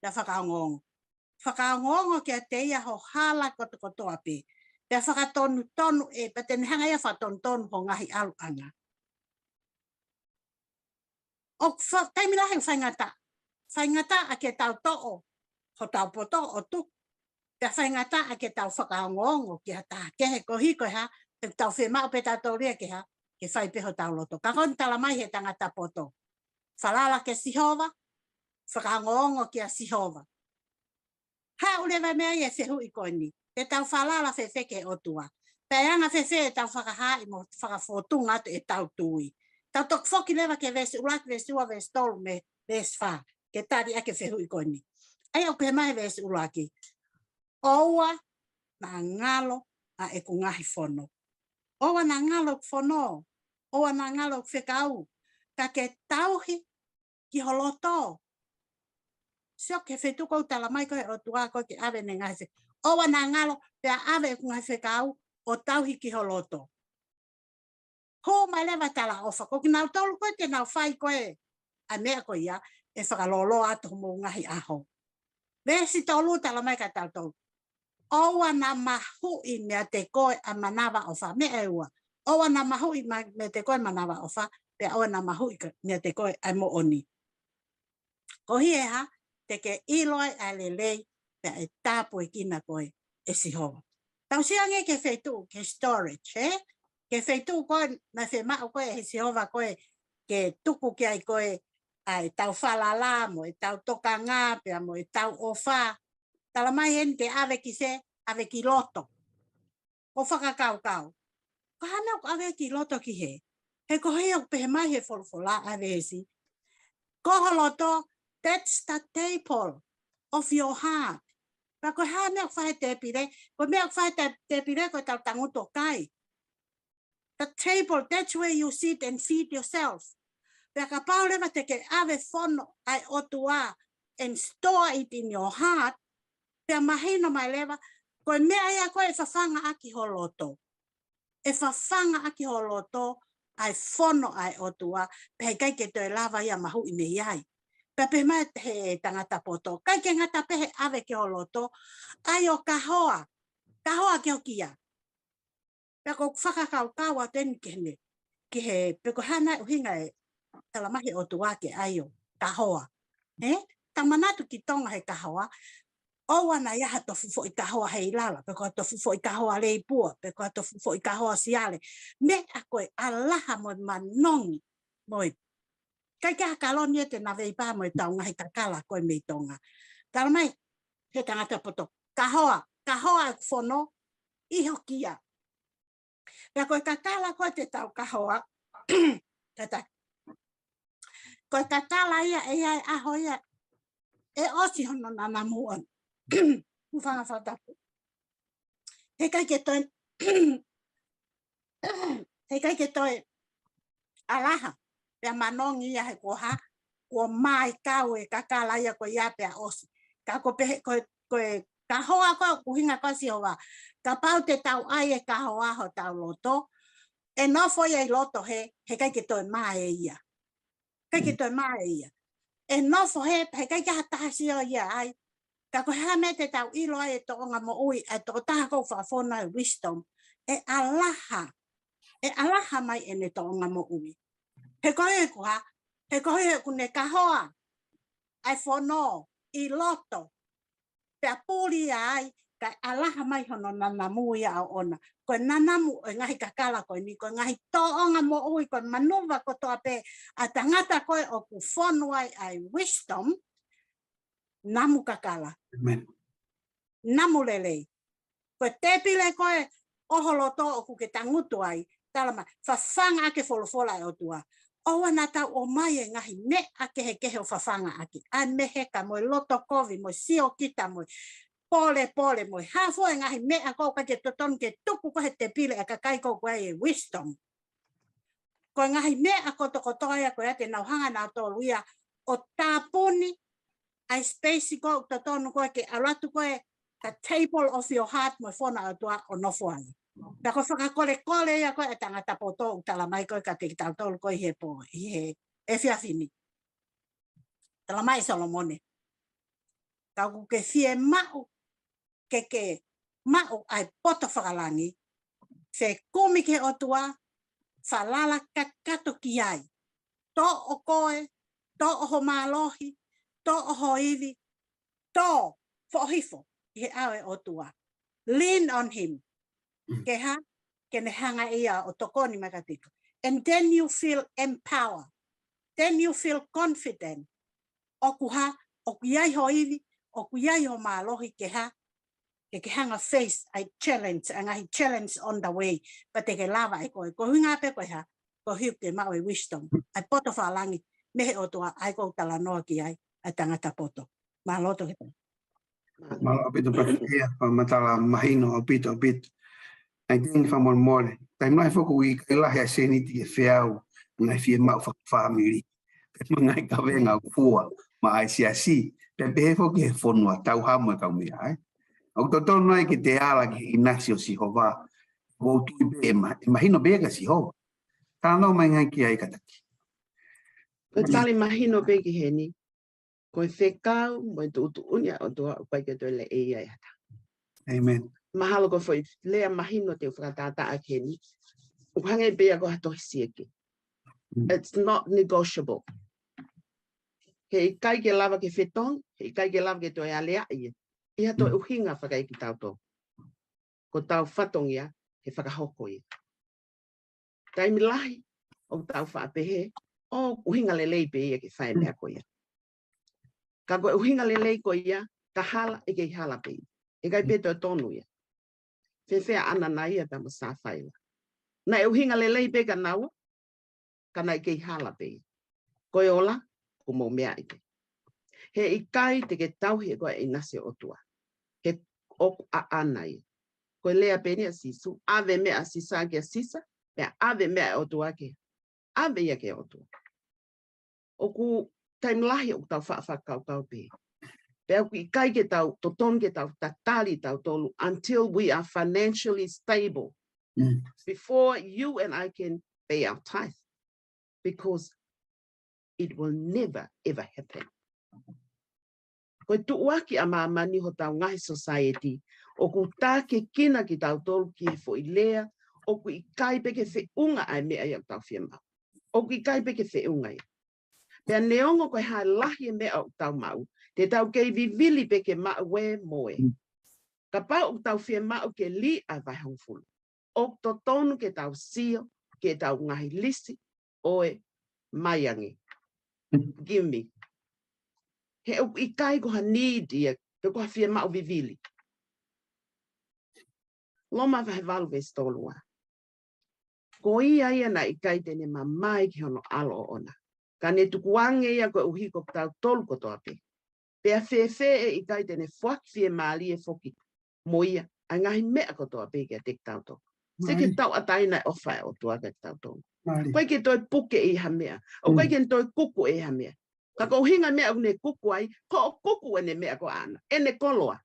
pea fakaongoongo. Fakaongoongo kiate ia ho hala kotokotoa pē. Pea fakatonutonu ē, pea te ne hanga ia ʻo fakatonutonu ho ngaahi ʻaluʻanga. ʻOku fa-, taimi lahi ʻoku faingataʻa. Faingataʻa ke tau toʻo hotau poto ʻo tuku. Pea faingataʻa ke tau fakaongoongo ki ha taha kehe koeʻuhi ko e hā, ʻoku tau fiemaʻu pē tautolu ia ke hā, ke fai pē hotau loto. Ka ko eni talamai he tangata poto. Falala kia Sihova, fakaongoongo kia Sihova. Haʻu leva mei ai e fehuʻi ko eni. Te tau falala fēfē ki he ʻOtua? Pea ʻe anga fēfē ʻetau fakahaaʻi mo fakafōtunga atu ʻetau tui? Tau toki foki leva ki he veesi ʻuluaki, veesi ua, veesi tolu mo e veesi fā. Ke tali ʻaki e fehuʻi ko eni. ʻA ia ʻoku pehē mai he veesi ʻuluaki. ʻOua naʻa ngalo ʻa ʻeku ngaahi fono. ʻOua naʻa ngalo ʻeku fono. ʻOua naʻa ngalo ʻeku fekau. Ka ke tauhi ki ho loto. Sio ki he feituʻu ʻoku talamai ko ē he ʻOtua ko ē ke ʻave ʻene ngaahi fe-, ʻoua naʻa ngalo, pea ʻave ʻeku ngaahi fekau ʻo tauhi ki ho loto. Hū mai leva e talaʻofa, ko kinautolu ko ē te nau fai ko ē ʻa e meʻa ko ia, ʻe fakalōloa atu homou ngaahi ʻaho. Veesi tolu talamai kia tautolu. ʻOua naʻa mahuʻi meiate koe ʻa e manavaʻofa, meʻa ʻe ua. ʻOua naʻa mahuʻi ma-, meiate koe ʻa e manavaʻofa, pea ʻoua naʻa mahuʻi ka-, meiate koe ʻa e moʻoni. Koeʻuhi ʻe hā, te ke ʻilo ai ʻa e lelei, pea ʻe tāpuekina koe ʻe Sihova. Tau sio ange ki he feituʻu, ki he storage, ē? Ki he feituʻu ko ē naʻe fiemaʻu ko ē ʻe Sihova ko ē ke tuku ki ai ko ē ʻa ʻetau falala mo ʻetau tokanga pea mo ʻetau ʻofa. Talamai heni ke ʻave ki fē, ʻave ki loto. Ko e fakakaukau. Ko e hā e meʻa ʻoku ʻave ki loto ki hē? He koeʻuhi ʻoku pehē mai he folofola ʻa e veesi. Ko ho loto, that's the table of your heart. Pea ko e hā e meʻa ʻoku fai he tēpile? Ko e meʻa ʻoku fai he tē-, tēpile ko ʻetau tangutu ʻo kai. The table, that's where you sit and feed yourself. Pea kapau leva te ke ʻave fono ʻa e ʻOtua and store it in your heart, pea mahino mai leva, ko e meʻa ia ko ē ʻe fafanga ʻaki ho loto. ʻE fafanga ʻaki ho loto ʻa e fono ʻa e ʻOtua, pea ʻikai ke toe lava ia ʻo mahuʻi mei ai. Pea pehē mai he tangata poto, ʻikai ke ngata pē he ʻave ki ho loto, ʻai ʻo kahoa, kahoa ki ho kia. Pea ʻoku ou fakakaukau atu eni ki heni, ki he, pe ko e hā nai e ʻuhinga ʻe talamai he ʻOtua ke ʻai ʻo kahoa. Ē? Tau manatu ki Tonga he kahoa, ʻoua naʻa ʻi ai ha tofu foʻi kahoa heilala, pe ko ha tofu foʻi kahoa leipua, pe ko ha tofu foʻi kahoa siale. Meʻa ko ē ʻalaha mo e manongi, mo e ʻikai ke ʻi ai ha kaloni ʻe te navei pā mo ʻetau ngaahi kakala ko ē mei Tonga. Talamai he tangata poto, kahoa, kahoa ʻeku fono ʻi ho kia. Pea ko e kakala ko ē te tau kahoa, kātaki. Ko e kakala ia ʻe ʻi ai e ʻaho ia ʻe ʻosi hono nanamu ʻona. Hūfanga fakatapu. He ʻikai ke toe, he ʻikai ke toe ʻalaha, pea manongi ia he kuo hā, kuo maʻu e kau e kakala ia ko ia pea ʻosi. Ka ko e pehē, ko, ko e kahoa ko ē ʻoku ʻuhinga ko ē ʻa Sihova. Kapau te tau ʻai e kahoa hotau loto, ʻe nofo ia ʻi loto hē, he ʻikai ke toe maʻu ia. ʻIkai ke toe maʻu ia. ʻE nofo hē, he ʻikai ke ʻi ai ha taha sio ia ai. Ka ko e hā e meʻa te tau ʻilo ai e tōʻonga moʻui, ʻa e tokotaha ʻoku fafona e wisdom. ʻE ʻalaha. ʻE ʻalaha mai ʻene tōʻonga moʻui. He koeʻuhi ko e hā, he koeʻuhi he ʻoku ne kahoa ʻa e fono ʻi loto. Pea puli ai, kae ʻalaha mai hono nanamu ia ʻoʻona. Ko e nanamu ʻo e ngaahi kakala ko eni, ko e ngaahi tōʻonga moʻui, ko e manuva kotoa pē ʻa e tangata ko ē ʻoku fonu ai ʻa e wisdom, namu kakala. Amen. Namu lelei. Ko e tēpile ko ē ʻo ho loto ʻoku ke tangutu ai, talamai, fafanga ʻaki e folofola ʻa e ʻOtua. ʻOua naʻa tau ʻomai e ngaahi meʻa kehekehe ʻo fafanga ʻaki. ʻA e meheka mo e loto kovi mo e siokita mo e pōlepole mo e hā fua e ngaahi meʻa ʻoku ʻikai ke totonu ke tuku ko ē he tēpile ʻa e kakai ʻoku ʻi ai e wisdom. Ko e ngaahi meʻa kotokotoa ia ko ia te nau hanga nautolu ia ʻo tāpuni ʻa e space ʻoku totonu ko ē ke ʻalu atu ko ē ka table of your heart mo e fono ʻa e ʻOtua ʻo nofo ai. Pea ko e fakakolekole ia ko ē ʻa e tangata poto ʻoku talamai ko ē kiate kitautolu ko ē ʻi he pō, ʻi he efiafi ni. Talamai ʻe Solomone, ka ʻoku ke fiemaʻu ke ke maʻu ʻa e poto fakalangi, fekumi ki he ʻOtua, falala kakato ki ai. Toʻo koe, toʻo ho mālohi, toʻo ho ivi, tō foʻohifo ʻi he ʻao ʻo e ʻOtua. Lean on him. Ke hā, ke ne hanga ia ʻo tokoni mai kiate koe. And then you feel empowered. Then you feel confident. ʻOku hā, ʻoku ʻi ai ho ivi, ʻoku ʻi ai ho mālohi ke hā, ke ke hanga face ʻa e challenge, ʻa e ngaahi challenge on the way, pea te ke lava ʻe koe. Ko e ʻuhinga pē ko e hā, ko e ʻuhi ke maʻu e wisdom, ʻa e poto fakalangi, mei he ʻOtua, ʻa ia ʻoku talanoa ki ai ʻa e tangata poto. Mālō Toketā. Mālō ʻaupito Pastor, ʻa e fakamatala mahino ʻaupito, ʻaupito. ʻAi teni fakamolemole. Taimi lahi foki ʻoku ʻikai lahi ʻa e sēniti ke feau, ngaahi fiemaʻu fakafāmili. Pea mo e ngaahi kavenga ʻoku fua maʻa e siasi. Pea pehē foki he fonua tau hamo e kaumeʻa, ē. ʻOku totonu ai ke te ala ki he ʻinasi ʻo Sihova. ʻOku ou tui pē ʻe ma-, ʻe mahino pē kia Sihova. Talanoa mai ange ki ai kātaki. Ko e tali mahino pē ki heni. Ko e fekau mo e tuʻutuʻuni ʻa e ʻOtua ʻoku ʻikai ke toe lea ʻe ia ʻe ha taha. ʻĒmeni. Mahalo ko e foʻi lea mahino te u fakatātā ki heni. ʻOku hangē pē ia ko ha tohi sieke. Mm. It's not negotiable. Heʻikai ke lava ke fetongi, heʻikai ke lava ke toe aleaʻi ia. ʻI ha toe Mm. ʻuhinga fakaekitautolu. Ko hotau fatongia, he fakahoko ia. Taimi lahi, ʻoku tau faʻa pehē, ʻoku ʻuhinga lelei pē ia ke fai e meʻa ko ia. Ka ko e ʻuhinga lelei ko ia, ka hala, ʻe kei hala pē ia. ʻE ʻikai pē toe tonu ia. Fēfē ʻa ʻAnanaia pea mo Sāfaila. Naʻe ʻuhinga lelei pē kia naua, ka naʻe kei hala pē ia. Ko e ola, ʻoku mou meaʻi pē. Heʻikai te ke tauhi ʻe koe ʻa e ʻinasi ʻo e ʻOtua. He ʻoku ʻaʻana ia. Ko e lea pē eni ʻa Sīsū, ʻave meʻa ʻa Sisa kia Sisa, pea ʻave meʻa ʻa e ʻOtua ke, ʻave ia ki he ʻOtua. ʻOku taimi lahi ʻoku tau faʻa fakakaukau pē. Pea ʻoku ʻikai ke tau, totonu ke tau tatali tautolu until we are financially stable. Mm. Before you and I can pay our tithe. Because it will never, ever happen. Ko e tuʻuaki ʻa māmani hotau ngaahi society, ʻoku tākiekina kitautolu ki he foʻi lea, ʻoku ʻikai pē ke feʻunga ʻa e meʻa ia ʻoku tau fiemaʻu. ʻOku ʻikai pē ke feʻunga ia. Pea neongo ko e hā e lahi e meʻa ʻoku tau maʻu, te tau kei vivili pē ke maʻu ē mo ē. Mm. Kapau ʻoku tau fiemaʻu ke lī ʻa e vahehongofulu. ʻOku totonu ke tau sio, ke tau ngaahi lisi, ʻoe mai ange. Give me. He ʻoku ʻikai ko ha need ia, pe ko ha fiemaʻu vivili. Loma vahe valu veesi tolu ua. Ko ia ia naʻe ʻikai te ne mamae ki hono ʻAlo ʻoʻona. Ka ne tukuange ia koeʻuhi ko kitautolu kotoa pē. Pea fēfē ʻe ʻikai te ne foaki fiemālie foki mo ia, ʻa e ngaahi meʻa kotoa pē kiate kitautolu. Sio ki he tauʻatāina ʻofa ʻa e ʻOtua kiate kitautolu. ʻOku ʻikai ke toe puke ʻe ha meʻa. ʻOku ʻikai ke toe kuku ʻe ha meʻa. Ka ko e ʻuhinga meʻa ʻoku ne kuku ai, ko e kuku ʻene meʻa ko ʻana. ʻEne koloa.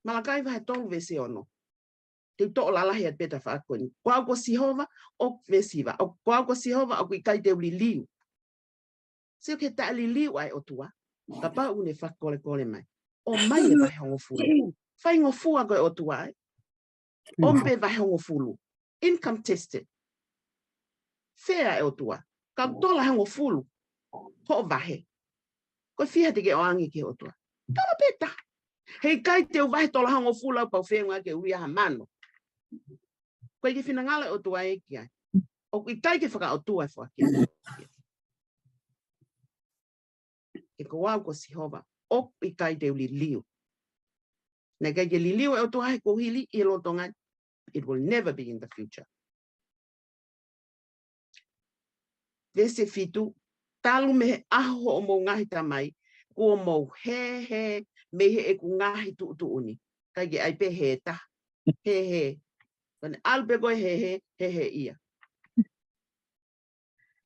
Malakai vahe tolu veesi ono. Te u toʻo lalahi atu pē ʻa e faʻahinga ko eni. Ko au ko Sihova, ʻoku veesi hiva. ʻOku, ko au ko Sihova, ʻoku ʻikai te u liliu. Sio ki he taʻeliliu ʻa e ʻOtua. Kapau ʻoku ne fakakolekole mai. ʻOmai e vahehongofulu. Faingofua ko e ʻOtua ē. ʻOmi pē vahehongofulu. Income tested. Fair e ʻOtua. Ka tola hongofulu. Hoʻo vahe. Ko e fiha te ke ʻoange ki he ʻOtua. Tola pē taha. Heʻikai te u vahe tola hongofulu au pau fenga ke uia ha mano. Ko e ke finangalo e ʻOtua ē ki ai. ʻOku ʻikai ke fakaʻotua e foaki. He ko au ko Sihova, ʻoku ʻikai te u liliu. Naʻe ʻikai ke liliu e ʻOtua he kuohili ʻi he lolotonga ni, it will never be in the future. Veesi fitu, talu mei he ʻaho hoʻomou ngaahi tamai, kuo mou hēhē mei heʻeku ngaahi tuʻutuʻuni. ʻIkai ke ʻai pē he taha. He he. Ka ne ʻalu pē ko e he he, he he ia.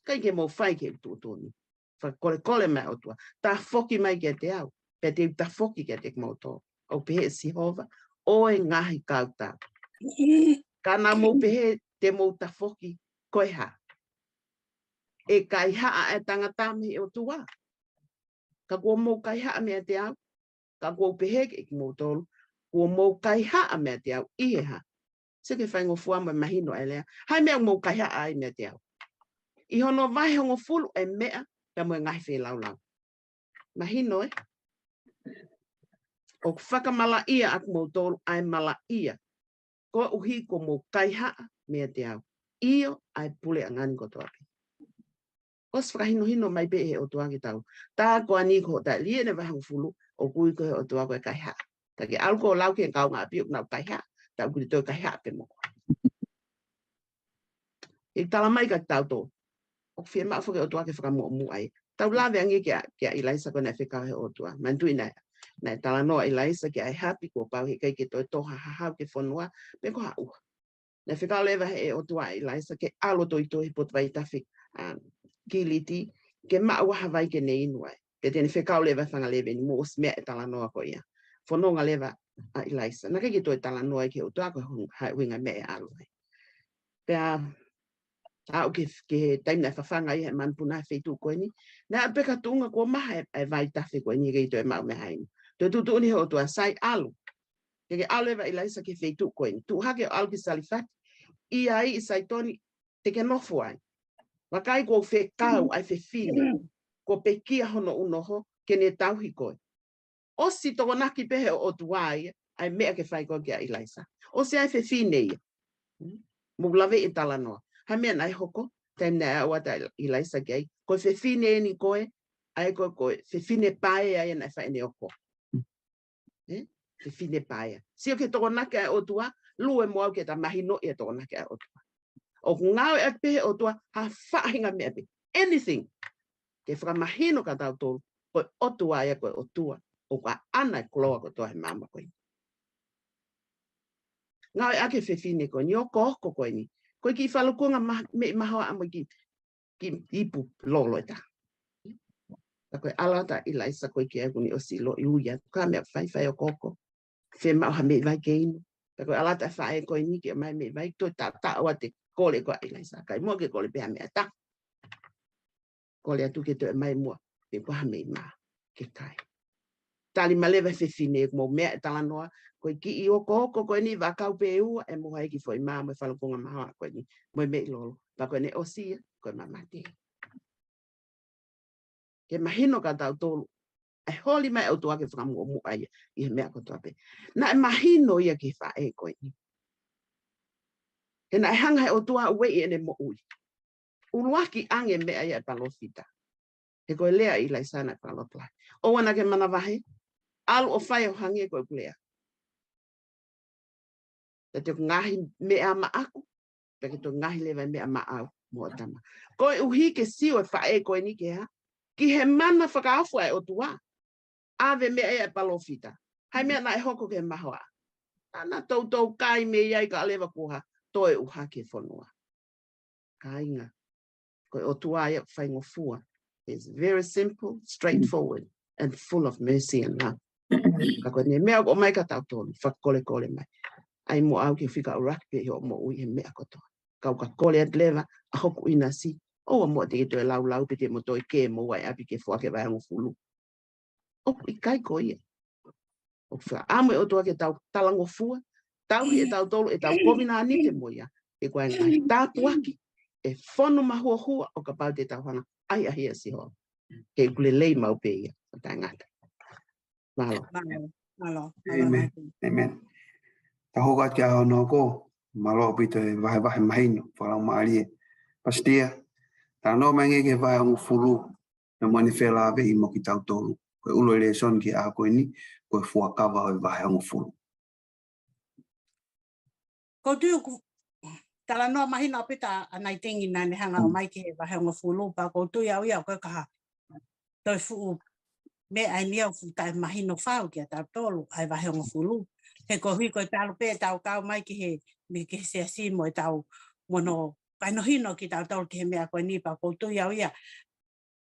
ʻIkai ke mou fai ke tuʻutuʻuni. Fakakolekole mai ʻOtua. Tafoki mai kiate au. Pea te u tafoki kiate kimoutolu. ʻOku pehē ʻe Sihova, ʻo e ngaahi kautau. Ka naʻa mou pehē te mou tafoki ko e hā. ʻE kaihaʻa e tangata mei he ʻOtua. Ka kuo mou kaihaʻa meiate au. Ka kuo u pehē kiate kimoutolu. Kuo mou kaihaʻa meiate au ʻi he hā. Sio ki he faingofua mo e mahino ʻa e lea. Hai meʻa mou kaihaʻa ai meiate au. ʻI hono vahe hongofulu e meʻa, pea mo e ngaahi feilaulau. Mahino ē. ʻOku fakamalaʻia ʻa kimoutolu ʻa e malaʻia. Koeʻuhi kuo mou kaihaʻa meiate au. ʻIo ʻa e puleʻanga ni kotoa pē. ʻOsi fakahinohino mai pē ʻe he ʻOtua ke tau. Tā ko eni ko hoʻo taʻeʻili ʻene vahe hongofulu, ʻoku ui ko e ʻOtua ko e kaihaʻa. Ka ke ʻalu ko lau ki he kaungāʻapi ʻoku nau kaihaʻa, tau kuli toe kaihaʻa pē mo koe. ʻE tala mai ka tau tō. ʻOku fiemaʻu foki ʻOtua ke fakamuʻomuʻa ai. Tau lave ange kia, kia ʻIlaisa ko ē naʻe fekau he ʻOtua. Manatuʻi naʻe, naʻe talanoa ʻIlaisa kia ʻAhapi kuo pau heʻikai ke toe tō ha hahau ki he fonua, pe ko ha ʻuha. Naʻe fekau leva he ʻOtua ʻa ʻIlaisa ke ʻalu ʻo toitoi he potu vaitafe, um, Kiliti, ke maʻu ha vai ke ne inu ai. Pea te ne fekau leva e fanga lēveni mo e ʻosi meʻa e talanoa ko ia. Fononga leva ʻa ʻIlaisa. Naʻe ʻikai ke toe talanoa ai ki he ʻOtua ko e hon-, ha ʻuhinga meʻa ʻe ʻalu ai. Pea, aʻu ki he, ki he taimi naʻe fafanga ai he manupuna he feituʻu ko eni. Naʻe ʻalu pē ki ha tuʻunga kuo maha e, e vaitafe ko eni ʻikai toe maʻu meʻa ha inu. Toe tuʻutuʻuni he ʻOtua sai ʻalu. Ke ke ʻalu leva ʻIlaisa ki he feituʻu ko eni. Tuʻu hake ʻo ʻalu ki Salefati. ʻI ai ʻi Saitoni te ke nofo ai. Vakai kuo u fekau ʻa e fefine. Kuo pekia hono ʻunoho ke ne tauhi koe. ʻOsi tokonaki pē he ʻOtua ia, ʻa e meʻa ke fai ko ē kia ʻIlaisa. ʻOsi ʻa e fefine ia. Mou lave e talanoa. Hai meʻa naʻe hoko, taimi naʻe aʻu atu ʻa ʻIlaisa ki ai. Ko e fefine eni ko ē, ʻa e ko e, ko e fefine paea ia naʻe fai ʻene ʻohofi. ʻE? Fefine paea. Sio ki he tokonaki ʻa e ʻOtua, lue mo au ke ta mahinoʻi e tokonaki ʻa e ʻOtua. ʻOku ngāueʻaki pē he ʻOtua, ha faʻahinga meʻa pē. Anything. Ke fakamahino kia tautolu, ko e ʻOtua ia ko e ʻOtua. ʻOku ʻaʻana e koloa kotoa he māmani ko eni. Ngāueʻaki e fefine ko eni, ʻoku hoko ko eni. Ko e kiʻi falukunga ma-, meʻi mahoaʻa mo e kiʻi kiʻi ipu lolo ʻe taha. Ka ko e ʻalu atu ʻa ʻIlaisa ko ē ki ai kuo ne ʻosi ʻilo ʻe ia, ka meʻa faifai ʻoku hoko. Fiemaʻu ha meʻi vai ke inu. Ka ko e ʻalu atu ʻa e faʻē ko eni ke ʻomai meʻi vai, toe taʻotaʻo atu e kole ko ē ʻa ʻIlaisa. Kae muʻa ke kole pē ha meʻa ʻe taha. Kole atu ke toe ʻomai muʻa, pe ko ha meʻi mā, ke kai. Tali mai leva e fefine, mou meʻa e talanoa, ko e kiʻi ʻoku hoko ko eni vaʻakau pē ʻe ua, ʻe mohe ai e kiʻi foʻi mā mo e falukunga mahoaʻa ko eni, mo e meʻi lolo, pea ko ʻene ʻosi ia, ko e mamate. Ke mahino kia tautolu, ʻe holi mai e ʻOtua ke fakamuʻomuʻa ia, ʻi he meʻa kotoa pē. Naʻe mahino ia ki he faʻē ko eni. He naʻe hanga he ʻOtua ʻo ueʻi ʻene moʻui. ʻUluaki ange meʻa ia ʻa e palōfita. He ko e lea ʻa ʻIlaisa naʻe fakalotolahi. ʻOua naʻa ke manavahē, ʻalu ʻo fai ʻo hangē ko ʻeku lea. Pea te u ngaahi meʻa maʻaku, pea ke toe ngaahi leva e meʻa maʻau mo hoʻo tama. Koeʻuhi ke sio e faʻē ko eni ke hā, ki he mana fakaofo ʻa e ʻOtua. ʻAve meʻa ia ʻa e palōfita. Hai meʻa naʻe hoko ki he mahoaʻa. Naʻa na toutou kai mei ai kae ʻoua leva kuo hā, toe ʻuha ki he fonua. Kāinga, ko e ʻOtua ia ʻoku faingofua. It's very simple, straightforward, and full of mercy and love. Ka ko ʻene meʻa ʻoku ʻomai kia tautolu, fakakolekole mai. ʻAi mo au ke fika ʻuluaki pē ʻi hoʻo moʻui he meʻa kotoa. Kau ka kole atu leva, ʻa hoku ʻinasi, ʻoua muʻa te ke toe laulau pe te mo toe kē mo ʻai ʻapi ke foaki e vahe hongofulu. ʻOku ʻikai ko ia. ʻOku fakaʻamu e ʻOtua ke tau talangofua, tauhi e tautolu, e tau kovinānite mo ia. He ko e ngaahi tāpuaki, ʻe fonu mahuohua ʻo kapau te tau hanga, ʻai ʻa hia siho. Ke ʻoku lelei maʻu pē ia, ʻo taʻengata. Mālō. Mālō, mālō, mālō, ʻēmeni. Mālō. ʻĒmeni. Tau hoko atu ki he ʻaho hono hoko, mālō ʻaupito e vahevahe mahino, fakalaumālie. Pasitia, talanoa mai angē ki he vahe hongofulu, mo ʻene felāveʻi mo kitautolu. Ko e ʻulu e lēsoni ki he ʻaho ko eni, ko e fuakava ʻo e vahe hongofulu. Ko e tui ʻoku talanoa mahino ʻaupito ʻa Naiteni naʻa ne hanga ʻo ʻomai ki he vahe hongofulu, pea ko e tui au ia ko e kaha. Toe fuʻu meʻa eni ʻoku fuʻu taʻemahino fau kia tautolu, ʻa e vahe hongofulu. He koeʻuhi ko e talu pē ʻetau kau mai ki he, mei he siasi mo ʻetau mono, kae mahino kitautolu ki he meʻa ko eni pea ʻoku ou tui au ia.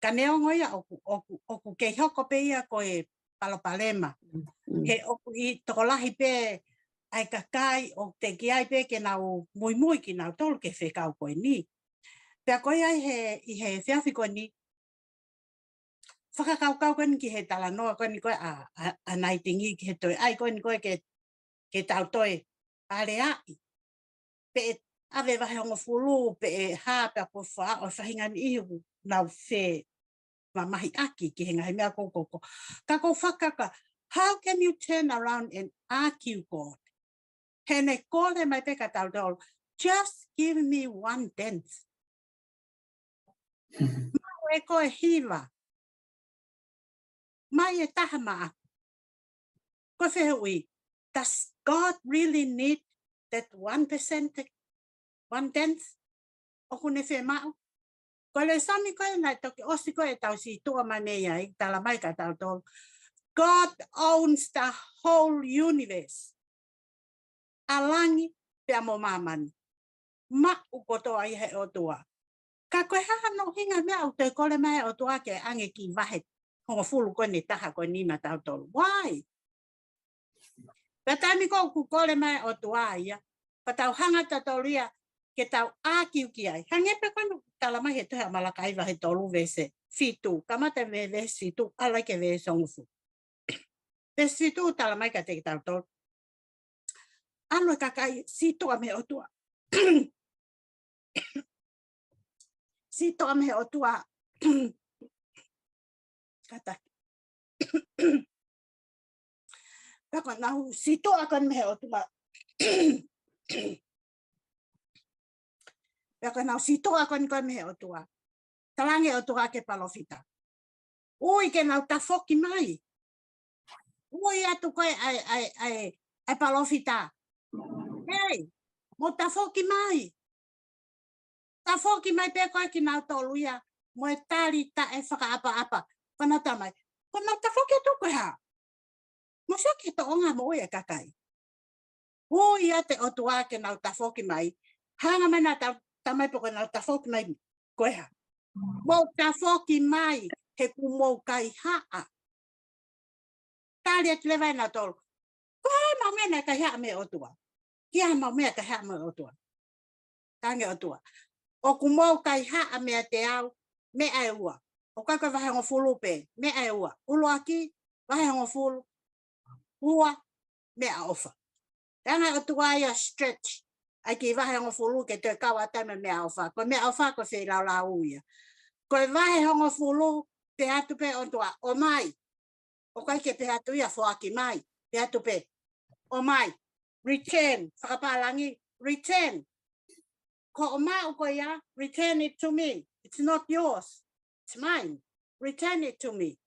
Ka neongo ia ʻoku, ʻoku, ʻoku kei hoko pē ia ko e palopalema. Mm. He ʻoku ʻi tokolahi pē ʻa e kakai ʻoku teʻeki ai pē ke nau muimui kinautolu ki he fekau ko eni. Pea ko ia ʻi he, ʻi he efiafi ko eni, fakakaukau ko eni ki he talanoa ko eni ko ē ʻa, ʻa, ʻa Naitingi ki he toe ʻai ko eni ko ē ke, ke tau toe aleaʻi. Pe ʻe ʻave vahe hongofulu, pe ʻe hā pea ko e faʻa ʻo e faʻahinga ni ʻoku nau femamahiʻaki ki he ngaahi meʻa ko ē ko ē. Ka ʻoku ou fakakaukau, how can you turn around and argue God? He ne kole mai pē kia tautolu, just give me one tenth. Maʻu ʻe koe hiva. Mai ʻe taha maʻaku. Ko e fehuʻi, does God really need that one percent, one tenth? ʻOku ne fiemaʻu? Ko e lēsoni ko ē naʻe toki ʻosi ko ē ʻetau sītuʻa mai mei ai, tala mai kia tautolu, God owns the whole universe. ʻA langi pea mo māmani. Maʻu kotoa ia he ʻOtua. Ka ko e hā hono ʻuhinga meʻa ʻoku toe kole mai ʻOtua ke ʻange kiʻi vahe hongofulu ko eni ʻe taha ko eni maʻa tautolu? Why? Pea taimi ko ē ʻoku kole mai ʻOtua ia, pea tau hanga tautolu ia ke tau argue ki ai. Hangē pē ko ē naʻe tala mai he tohi ʻa Malakai vahe tolu veesi fitu. Kamata mei he veesi fitu, ʻalu ki he veesi hongofulu. Veesi fitu tala mai kiate kitautolu, ʻalu e kakai, sītuʻa mei he ʻOtua. Sītuʻa mei he ʻOtua. Kātaki. Pea ko ʻenau sītuʻa ko eni mei he ʻOtua. Pea ko ʻenau sītuʻa ko eni ko ē mei he ʻOtua, talaange ʻOtua ki he palōfita, ui ke nau tafoki mai. Ui atu ko ē ʻa e, ʻa e, ʻa e, ʻa e palōfita. Hei, mou tafoki mai. Tafoki mai pē ko ē kinautolu ia mo e tali taʻefakaʻapaʻapa. Ko ʻenau tala mai, ko ʻenau tafoki atu ko e hā? Mou sio ki he tōʻonga moʻui e kakai. Ui atu e ʻOtua ke nau tafoki mai. Hanga mai naʻa ta-, tala mai pē ko ʻenau tafoki mai ko e hā? Mou tafoki mai he kuo mou kaihaʻa. Tali atu leva ʻe nautolu, ko e hā ʻemau meʻa naʻe kaihaʻa mei he ʻOtua? Ko e hā ʻemau meʻa kaihaʻa mei he ʻOtua? Talaange ʻOtua, ʻoku mou kaihaʻa meiate au meʻa ʻe ua. ʻOku ʻikai ko e vahe hongofulu pē, meʻa ʻe ua. ʻUluaki, vahe hongofulu. Ua, meʻaʻofa. Talaange ʻOtua ia stretch ʻa e kiʻi vahe hongofulu ke toe kau atu mo e meʻaʻofa. Ko e meʻaʻofa ko e feilaulau ia. Ko e vahe hongofulu, pehē atu pē ʻOtua, ʻomai. ʻOku ʻikai ke pehē atu ia foaki mai. Pehē atu pē, ʻomai. Return. Fakapālangi, return. Ko hoʻo maʻu ko ia, return it to me. It's not yours. It's mine. Return it to me.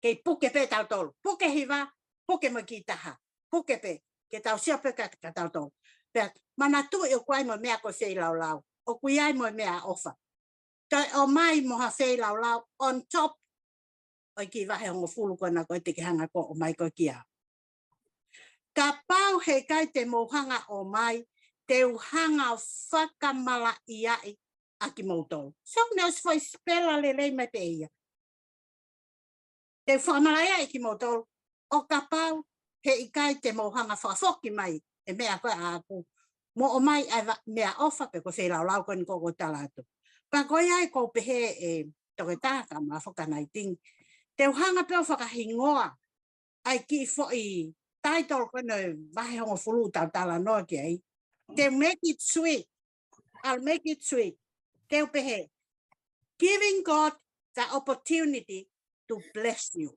Kei puke pē tautolu. Puke hiva, puke mo e kiʻi taha. Puke pē, ke tau sio pē kia, kia tautolu. Pea manatuʻi ʻoku ʻi ai mo e meʻa ko e feilaulau. ʻOku ʻi ai mo e meʻaʻofa. Toe ʻomai mo ha feilaulau on top ʻo e kiʻi vahe hongofulu ko ena ko ē te ke hanga ko ē ʻo ʻomai ko ē kia au. Kapau heʻikai te mou hanga ʻo ʻomai, te u hanga ʻo fakamalaʻiaʻi ʻa kimoutolu. So, ne ʻosi foʻi sipela lelei mai pē ia. Te u fakamalaʻiaʻi kimoutolu, ʻo kapau heʻikai te mou hanga fakafoki mai e meʻa ko ē ʻaʻaku, mo ʻomai ʻa e va-, meʻaʻofa pe ko e feilaulau ko eni ko ē ʻoku ou tala atu. Pea ko ia ai ʻoku ou pehē ʻe Toketā kae ʻumaʻā foki ʻa Naitingi, te u hanga pē ʻo fakahingoa ʻa e kiʻi foʻi title ko eni ʻo e vahe hongofulu ʻoku tau talanoa ki ai. Te u make it sweet. I'll make it sweet. Te u pehē, giving God the opportunity to bless you.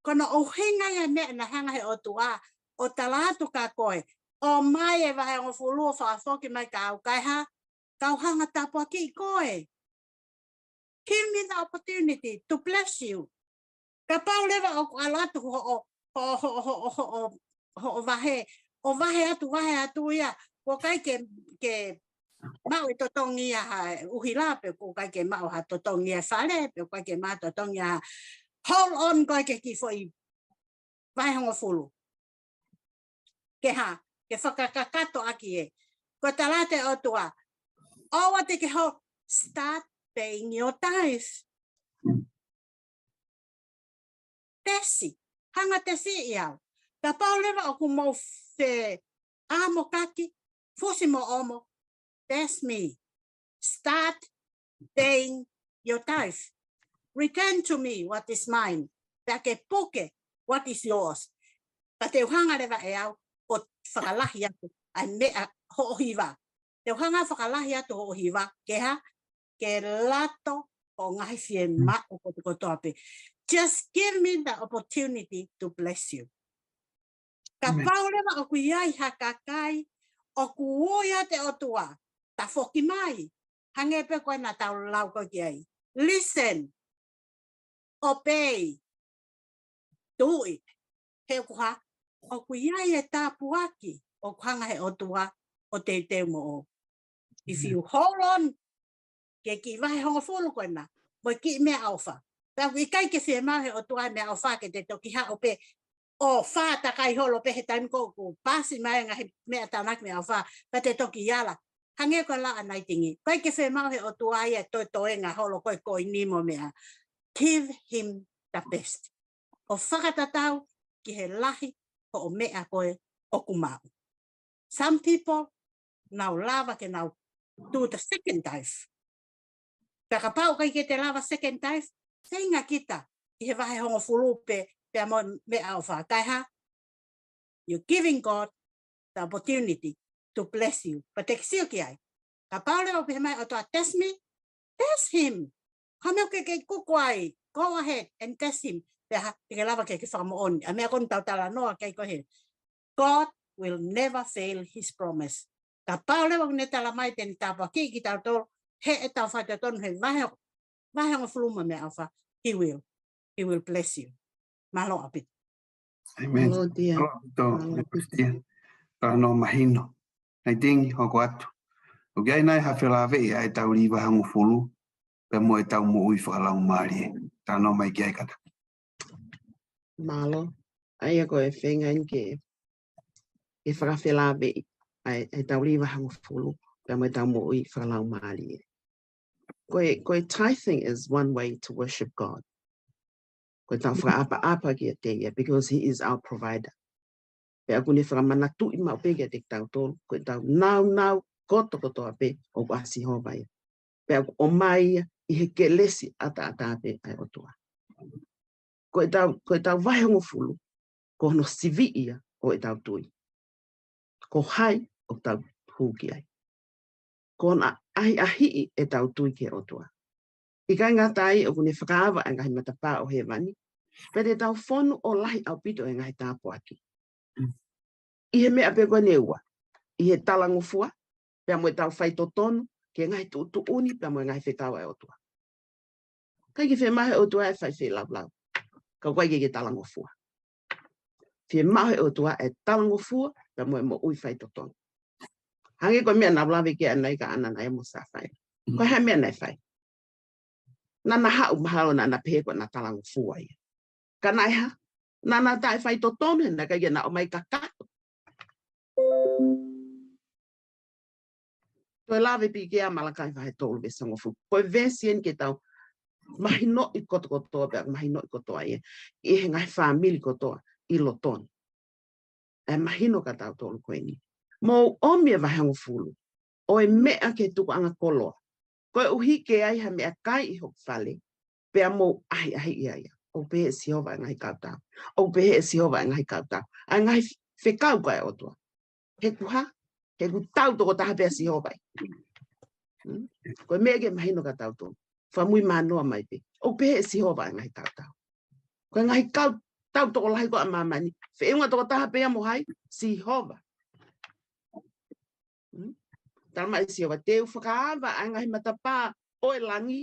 Ko hono ʻuhinga ia e meʻa naʻe hanga he ʻOtua ʻo tala atu kia koe, ʻomai e vahe hongofulu ʻo fakafoki mai kia au, kae hā, kau hanga ʻo tāpuakiʻi koe. Give me the opportunity to bless you. Kapau leva ʻoku ʻalu atu hoʻo, hoʻo, hoʻo vahe, ʻo vahe atu, vahe atu ia, ʻoku ʻikai ke, ke, maʻu e totongi ʻa ha ʻuhila, pe ʻoku ʻikai ke maʻu ha totongi ʻa e fale, pe ʻoku ʻikai ke maʻu totongi ʻa ha. Hold on ko ē ki he kiʻi foʻi vahe hongofulu. Ke hā, ke fakakakato ʻaki ē. Ko e tala ʻa e ʻOtua, ʻoua te ke ho-, start paying your tithe. Tesi, hanga tesi ʻi au. Kapau leva ʻoku mou feʻamokaki, fusi mo ʻomo, test me. Start paying your tithe. Return to me what is mine. Pea ke puke what is yours. Ka te u hanga leva ʻe au ʻo fakalahi atu ʻa e meʻa hoʻo hiva. Te u hanga fakalahi atu hoʻo hiva, ke hā, ke lato hoʻo ngaahi fiemaʻu kotokotoa pē. Just give me the opportunity to bless you. Kapau leva ʻoku ʻi ai ha kakai ʻoku ui ʻa e ʻOtua, tafoki mai. Hangē pē ko ē naʻa tau lau ko ē ki ai. Listen. Obey. Do it. He ʻoku hā, ʻoku ʻi ai e tāpuaki ʻoku hanga he ʻOtua ʻo teuteu moʻou. If you hold on ki he kiʻi vahe hongofulu ko ena, mo e kiʻi meʻaʻofa. Pea ʻoku ʻikai ke fiemaʻu he ʻOtua e meʻaʻofa ke te toki haʻu pē ʻo fā takai holo pē he taimi ko ē ʻoku pasi mai e ngaahi meʻa tānaki meʻaʻofa, pea te toki ala. Hangē ko e lau ʻa Naitingi. ʻIkai ke fiemaʻu he ʻOtua ia e toetoenga holo ko ē ko eni mo e meʻa. Give him the best. ʻO fakatatau ki he lahi hoʻo meʻa ko ē ʻoku maʻu. Some people, nau lava ke nau do the second tithe. Pea kapau ʻikai ke te lava second tithe, feinga kita ʻi he vahe hongofulu pē, pea mo e meʻaʻofa. Kae hā, you're giving God the opportunity to bless you. Pea te ke sio ki ai. Kapau leva ʻoku pehē mai ʻOtua test me, test him. Ko e meʻa ʻoku ke kei kuku ai, go ahead and test him. Pea hā, te ke lava ke ke fakamoʻoni. ʻA e meʻa ko eni tau talanoa ki ai ko ē. God will never fail his promise. Kapau leva ʻoku ne tala mai te ne tāpuakiʻi kitautolu, he ʻetau faitotonu he vahe, vahe hongofulu mo e meʻaʻofa. He will. He will bless you. Mālō ʻaupito. Amen. Mālō, dear. Mālō ʻaupito, Mālō ʻaupito. Christian. Talanoa mahino. Naitingi, hoko atu. ʻOku ʻi ai nai ha felāveʻi ʻa ʻetau lī vahe hongofulu, pea mo ʻetau moʻui fakalaumālie. Talanoa mai ki ai kātaki. Mālō. ʻA ia ko e feinga eni ke, ke fakafelāveʻi ʻa e, ʻetau lī vahe hongofulu, pea mo ʻetau moʻui fakalaumālie. Ko e, ko e tithing is one way to worship God. Ko ʻetau fakaʻapaʻapa kiate ia, because he is our provider. Pea ʻoku ne fakamanatuʻi maʻu pē kiate kitautolu, ko ʻetau naunau kotokotoa pē ʻoku ʻa Sihova ia. Pea ʻoku ʻomai ia ʻi he kelesi ʻataʻatā pē ʻa e ʻOtua. Ko ʻetau, ko ʻetau vahe hongofulu, ko hono siviʻi ia ʻo ʻetau tui. Ko hai ʻoku tau hū ki ai. Ko hono ʻahiʻahiʻi ʻetau tui ki he ʻOtua. ʻIkai ngata ai ʻoku ne fakaava ʻa e ngaahi matapā ʻo hēvani, pea te tau fonu ʻo lahi ʻaupito ʻa e ngaahi tāpuaki. ʻI he meʻa pē ko eni ʻe ua, ʻi he talangofua, pea mo ʻetau faitotonu ki he ngaahi tuʻutuʻuni, pea mo e ngaahi fekau ʻa e ʻOtua. ʻIkai ke fiemaʻu he ʻOtua e fai feilaulau. Ka ʻoku ʻikai ke ke talangofua. Fiemaʻu he ʻOtua e talangofua, pea mo e moʻui faitotonu. Hangē ko e meʻa naʻa ku lave ki ai ʻanenai kia ʻAnanaia mo Sāfaila. Ko e hā e meʻa naʻe fai? Naʻa na haʻu mahalo naʻa na pehē ko ʻena talangofua ia. Ka naʻe hā? Naʻa na taʻefaitotonu he naʻe ʻikai ke na ʻomai kakato. Toe lave pē ki ai ʻa Malakai vahe tolu veesi hongofulu. Ko e veesi eni ke tau mahinoʻi kotokotoa pea mahinoʻi kotoa ia ʻi he ngaahi fāmili kotoa ʻi loto ni. ʻE mahino kia tautolu ko eni. Mou ʻomi e vahe hongofulu ʻo e meʻa ki he tukuʻanga koloa, koeʻuhi ke ʻi ai ha meʻakai ʻi hoku fale, pea mou ʻahiʻahiʻi ai ia. ʻOku pehē ʻe Sihova ʻa e ngaahi kautau. ʻOku pehē ʻe Sihova ʻa e ngaahi kautau. ʻA e ngaahi fekau ko ē ʻa e ʻOtua. He ʻoku hā? He ʻoku tau tokotaha pē ʻa Sihova ia. Hmm? Ko e meʻa ke mahino kia tautolu. Fakamui mānoa mai pē. ʻOku pehē ʻe Sihova ʻa e ngaahi kautau. Ko e ngaahi kautau tokolahi ko ē ʻa māmani, feʻunga tokotaha pē ia mo hai? Sihova. Hmm? Tala mai ʻe Sihova, te u fakaava ʻa e ngaahi matapā ʻo e langi,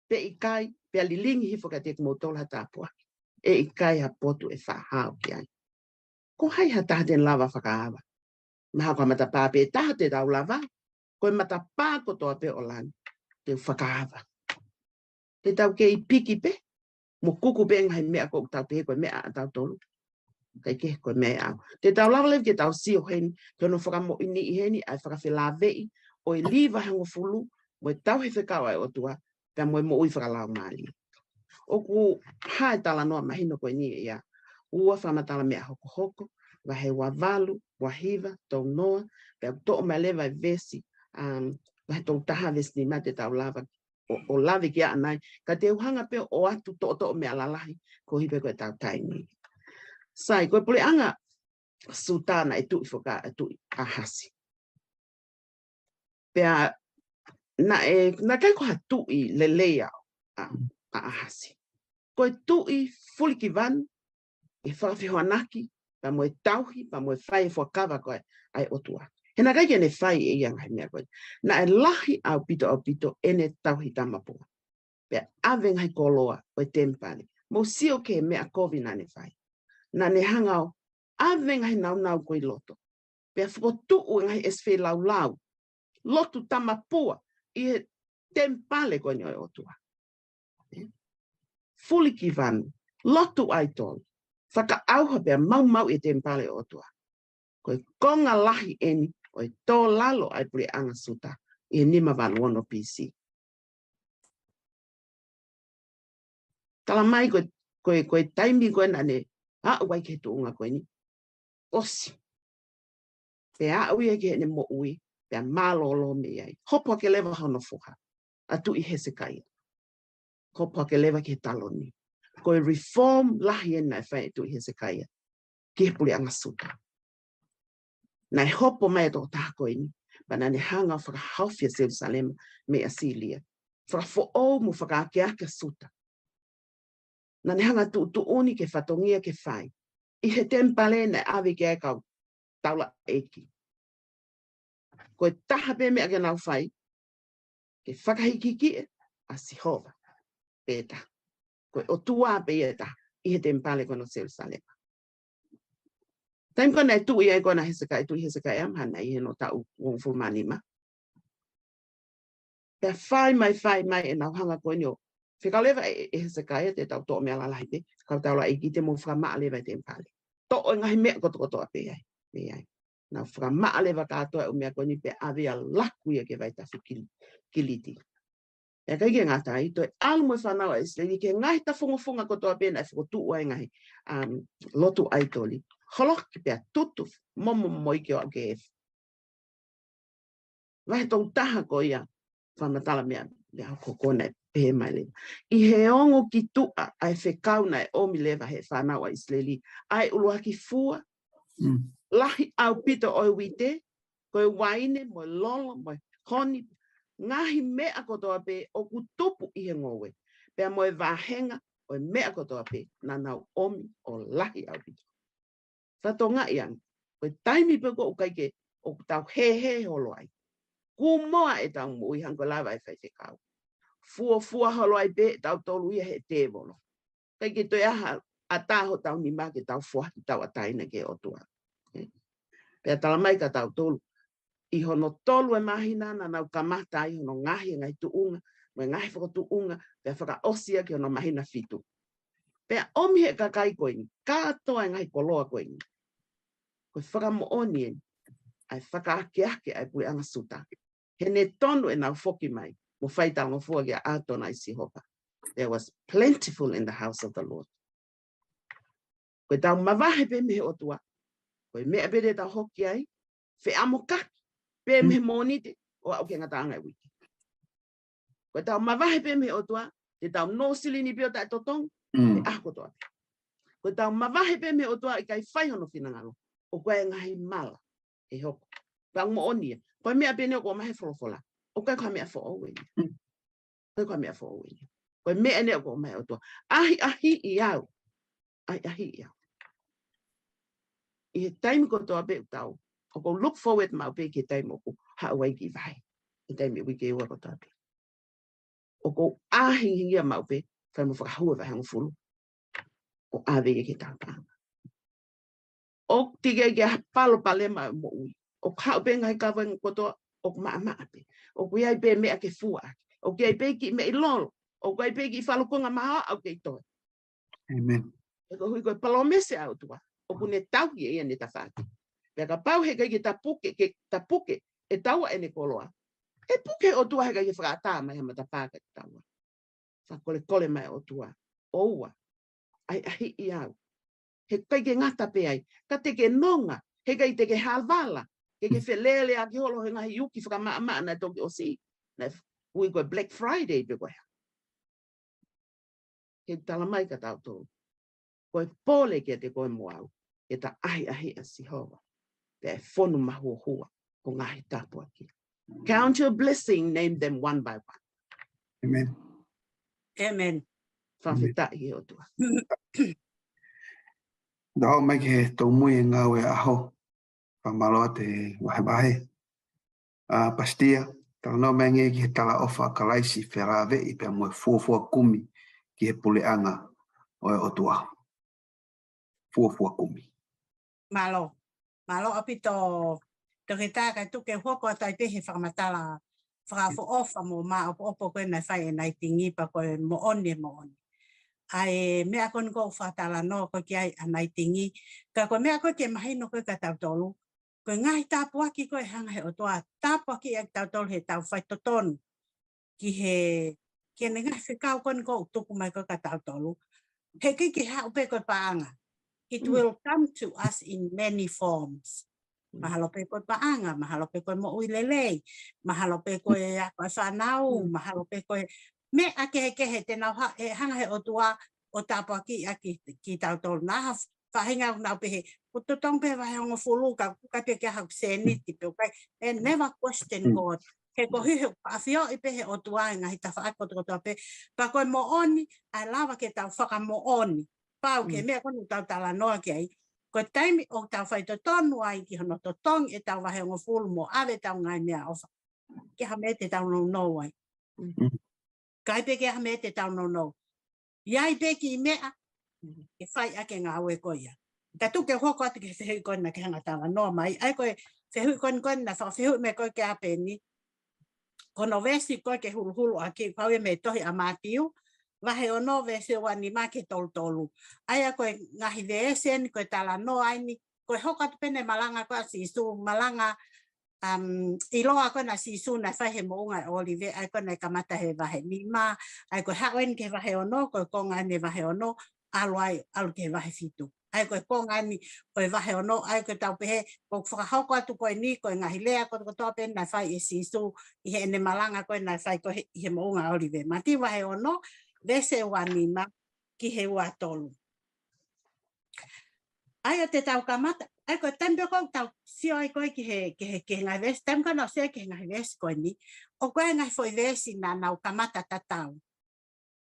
pe ʻikai, pea lilingi hifo kiate kimoutolu ha tāpuaki. ʻE ʻikai ha potu ʻe faʻa hao ki ai. Ko hai ha taha te ne lava fakaava? Mahalo ko ha matapā pē taha te tau lava. ko e matapā kotoa pē ʻo langi, te u fakaava. Te tau kei piki pē, mo kuku pē ngaahi meʻa ko ʻetau tē ko e meʻa ʻatautolu. Kae kehe ko e meʻa ʻaʻau. Te tau lava leva ke tau sio heni, ke ono fakamoʻoni ʻi heni, ʻa e fakafelāveʻi, ʻo e lī vahehongofulu, mo e tauhi fekau ʻa e ʻOtua, pea mo e moʻui fakalaumālie. ʻOku hā e talanoa mahino ko eni ia. Ua Fakamatala Meʻa Hokohoko, vahe ua valu, ua hiva, tolu noa, pea toʻo mai leva e veesi, um, vahe tolu taha veesi nima te tau lava ʻo, ʻo lave ki ai ʻanai. Ka te u hanga pē ʻo ʻoatu toʻotoʻo meʻa lalahi, koeʻuhi pē ko ʻetau taimi. Sai, ko e puleʻanga Siuta naʻe tuʻi foki ʻa e tuʻi ʻAhasi. Pea naʻe, naʻe ʻikai ko ha tuʻi lelei ʻa, ʻa, ʻa ʻAhasi. Ko e tuʻi fulikivanu, ʻi he fakafehoanaki, pea mo e tauhi, pea mo e fai e fuakava ko ē ʻa e ʻOtua. He naʻe ʻikai ke ne fai ʻe ia ngaahi meʻa ko ē. Naʻe lahi ʻaupito ʻaupito ʻene tauhi tamapua. Pea ʻave ngaahi koloa ʻo e temipale. Mou sio ki he meʻa kovi naʻa ne fai. Naʻa ne hanga ʻo ʻave ngaahi naunau ko ē ʻi loto. Pea fokotuʻu e ngaahi ʻesi feilaulau. Lotu tamapua ʻi he temipale ko eni ʻo e ʻOtua. Fulikivanu, lotu ʻaitoli, fakaʻauha pea maumauʻi e temipale ʻo e ʻOtua. Ko e konga lahi eni ʻo e tō lalo ʻa e puleʻanga Siuta ʻi he nima valu ono B C. Tala mai ko e, ko e, ko e taimi ko ē naʻa ne aʻu ai ki he tuʻunga ko eni, ʻosi. Pea aʻu ia ki heʻene moʻui, pea mālōlō mei ai. Hopo hake leva hono foha, ʻa Tuʻi Hesekaia. Hopo hake leva ki he taloni. Ko e reform lahi eni naʻe fai ʻe Tuʻi Hesekaia ki he puleʻanga Siuta. Naʻe hopo mai e tokotaha ko eni, pea naʻa ne hanga ʻo fakahaofi ʻa Selusalema mei ʻAsīlia. Fakafoʻou mo fakaakeake ʻa Siuta. Naʻa ne hanga ʻo tuʻutuʻuni ki he fatongia ke fai ʻi he temipale naʻe ʻave ki ai e kau taulaʻeiki. Ko e taha pē meʻa ke nau fai, ke fakahikihikiʻi ʻa Sihova pē taha. Ko e ʻOtua pē ia ʻe taha ʻi he temipale ko eni ʻo Selusalema. Taimi ko ē naʻe tuʻi ai ko ē ʻa Hesekaia, Tuʻi Hesekaia, mahalo naʻe ʻi hono taʻu uofulu mā nima. Pea fai mai, fai mai ʻenau hanga ko eni ʻo fekau leva ʻe, ʻe Hesekaia, te tau toʻo meʻa lalahi pē, kau taulaʻeiki, te mou fakamaʻa leva e temipale. Toʻo e ngaahi meʻa kotokotoa pē ai, pē ai. Nau fakamaʻa leva kātoa e ʻū meʻa ko eni pea ʻave ʻo laku ia ki he vaitafe Kili-, Kiliti. Pea ʻikai ke ngata ai, toe ʻalu mo e fānau ʻa ʻIsileli ki he ngaahi tafungofunga kotoa pē naʻe fokotuʻu ai e ngaahi, um, lotu ʻaitoli. Holoki pea tutu, momomomoʻi ke ʻoua ke efu. Vahe tolu taha ko ia, Fakamatala Meʻa, Meʻa Hokohoko naʻe pehē mai leva. ʻI he ongo ki tuʻa ʻa e fekau naʻe ʻomi leva ʻe he fānau ʻa ʻIsileli, ʻa e ʻuluaki fua, Mm. lahi ʻaupito ʻo e uite, ko e uaine, mo e lolo, mo e honi, ngaahi meʻa kotoa pē ʻoku tupu ʻi he ngoue, pea mo e vāhenga ʻo e meʻa kotoa pē naʻa nau ʻomi ʻo lahi ʻaupito. Fatongia ange, ko e taimi pē ko ē ʻoku ʻikai ke, ʻoku tau hēhē holo ai. Kū moa ʻetau moʻui hangē ko e lave ʻa e faifekau. Fuofua holo ai pē ʻe tautolu ia ʻe he tēvolo. ʻIkai ke toe ʻi ai ha ʻata hotau nima ke tau foaki tauʻatāina ki he ʻOtua. Pea tala mai kia tautolu, ʻi hono tolu e māhina naʻa nau kamata ai hono ngaohi e ngaahi tuʻunga, mo e ngaahi fokotuʻunga, pea fakaʻosi ia ki hono māhina fitu. Pea ʻomi ʻe he kakai ko eni, kātoa e ngaahi koloa ko eni. Ko e fakamoʻoni eni, ʻa e fakaakeake ʻa e puleʻanga Siuta. He naʻe tonu ʻenau foki mai, mo fai talangofua kia ʻAtonai Sihova. There was plentiful in the house of the Lord. Ko ʻetau mavahe pē mei he ʻOtua. Ko e meʻa pē te tau hoki ai, feʻamokaki pē mei he Mōnite, ʻo aʻu ki he ngataʻanga e uike. Ko ʻetau mavahe pē mei he ʻOtua, te tau nō silini pē ʻo taʻetotongi, Mm. he ʻaho kotoa pē. Ko ʻetau mavahe pē mei he ʻOtua ʻikai fai hono finangalo, ʻoku ʻi ai e ngaahi mala ʻe hoko. Pea moʻoni ia. Ko e meʻa pē eni ʻoku ʻomai he folofola. ʻOku ʻikai ko ha meʻa foʻou eni. Mm. ʻIkai ko ha meʻa foʻou eni. Ko e meʻa eni ʻoku ʻomai he ʻOtua. ʻAhiʻahiʻi au. ʻAhiʻahiʻi au. ʻI he taimi kotoa pē ʻoku tau. ʻOku ou look forward maʻu pē ki he taimi ʻoku haʻu ai e kiʻi vahe. ʻI he taimi uike ua kotoa pē. ʻOku ou ʻahiʻahiʻi maʻu pē, fai mo fakahū e vahehongofulu. ʻO ʻave ia ki he tauʻatāina. ʻOku teʻeki ai ke ʻi ai ha palopalema ʻi he moʻui. ʻOku haʻu pē ngaahi kaveinga kotoa, ʻoku maʻamaʻa pē. ʻOku ʻi ai pē meʻa ke fua ʻaki. ʻOku ʻi ai pē kiʻi meʻi lolo. ʻOku ʻi ai pē kiʻi falukunga mahoaʻa ʻoku kei toe. Amen. He ko e hui ko e palōmesi ʻa e ʻOtua. ʻOku ne tauhi ʻe ia ʻene tafaʻaki. Pea kapau he ʻikai ke ta puke, ke ta puke ʻe taua ʻene koloa, ʻe puke ʻOtua he ʻikai ke fakaʻatā mai ha matapā kiate taua. Fakakolekole mai ʻOtua. ʻOua. ʻAhiʻahiʻi au. He ʻikai ke ngata pē ai. Ka te ke nonga. He ʻikai te ke havala. Ke ke felele ʻaki holo he ngaahi uki fakamaʻamaʻa naʻe toki ʻosi. Naʻe ui ko e Black Friday pē ko e hā. He tala mai kia tautolu. Ko e pole kiate koe mo au. Ke ta ʻahiʻahiʻi ʻa Sihova. Pea ʻe fonu mahuohua ho ngaahi tāpuaki. Count your blessing, name them one by one. Amen. Amen. Fakafetaʻi ki he ʻOtua. Tau mai ki he tōmui e ngāue ʻaho. Fakamālō atu he vahevahe. ʻA Pasitia, talanoa mai angē ki he talaʻofa ʻa Kalaisi felāveʻi pea mo e fuofua kumi ki he puleʻanga ʻo e ʻOtua. Fuofua kumi. Mālō. Mālō ʻaupito toketā, kae tuku ke u hoko atu ai pē he fakamatala fakaʻofoʻofa mo māʻopoʻopo ko ē naʻe fai ʻe Naitingi pea ko e moʻoni e moʻoni. ʻA e meʻa ko eni ʻoku fakatalanoa ko ē ki ai ʻa Naitingi. Ka ko e meʻa ko ē ke mahino ko ē kia tautolu. Ko e ngaahi tāpuaki ko ē hanga he ʻOtua, tāpuaki ʻaki tautolu he tau faitotonu. Ki he, ki heʻene ngaahi fekau ko eni ʻoku tuku mai ko ē kia tautolu. He ʻikai ke haʻu pē ko e paʻanga. It will come to us in many forms. Mahalo pē ko e paʻanga, mahalo pē ko e moʻui lelei, mahalo pē ko e ako e fānau, mahalo pē ko e meʻa kehekehe te nau ha-, ʻe hanga he ʻOtua ʻo tāpuaki ʻaki ki tautolu. Naʻa ha faʻahinga ʻoku nau pehē, ʻoku totonu pē vahe hongofulu ka ʻoku ʻikai pē ke ʻi ai haku sēniti pē ʻoku ʻikai, ʻe never question God. He ko e hā, he ʻoku ʻafioʻi pē he ʻOtua e ngaahi tafaʻaki kotokotoa pē. Pea ko e moʻoni, ʻe lava ke tau fakamoʻoni. Pau ki he meʻa ko eni ʻoku tau talanoa ki ai. Ko e taimi ʻoku tau faitotonu ai ki hono totongi ʻetau vahe hongofulu mo ʻave ʻetau ngaahi meʻaʻofa. Ke ʻi ai ha meʻa te tau nounou ai. ʻIkai pē ke ʻi ai ha meʻa te tau nounou. ʻI ai pē kiʻi meʻa ke fai ʻaki e ngāue ko ia. Kae tuku ke u hoko atu ki he fehuʻi ko eni naʻa ke hanga talanoa mai. ʻA ia ko e fehuʻi ko eni ko eni naʻe fakafehuʻi mai ko ē kia Peni. Ko hono veesi ko ē ke huluhulu ʻaki, ʻoku ʻi ai e meʻa tohi ʻa Mātiu, vahe ono veesi ua nima ki he tolu tolu. ʻA ia ko e ngaahi veesi eni ko e talanoa eni, ko e hoko atu pē ʻene malanga ko ē ʻa Sīsū, malanga, um, ʻiloa ko ē naʻe Sīsū naʻe fai he moʻunga ʻo ʻŌlive, ʻa ia ko ē naʻe kamata he vahe nima, ʻa ia ko e haʻu eni ki he vahe ono, ko e konga eni e vahe ono, ʻalu ai, ʻalu ki he vahe fitu. ʻA ia ko e konga eni ʻo e vahe ono, ʻa ia ko e tau pehē, ʻoku fakahoko atu ko eni, ko e ngaahi lea kotokotoa pē naʻe fai ʻe Sīsū, ʻi heʻene malanga ko ē naʻe fai ko ē ʻi he moʻunga ʻo ʻŌlive. Mātiu vahe ono, veesi ua nima ki he ua tolu. ʻA ia te tau kamata, ʻa ia ko e taimi pē ʻoku tau sio ai ko ē ki he, ki he, ki he ngaahi veesi, taimi ko ē naʻa ku sio ai ki he ngaahi veesi ko eni, ʻoku ʻi ai e ngaahi foʻi veesi naʻa nau kamata tatau.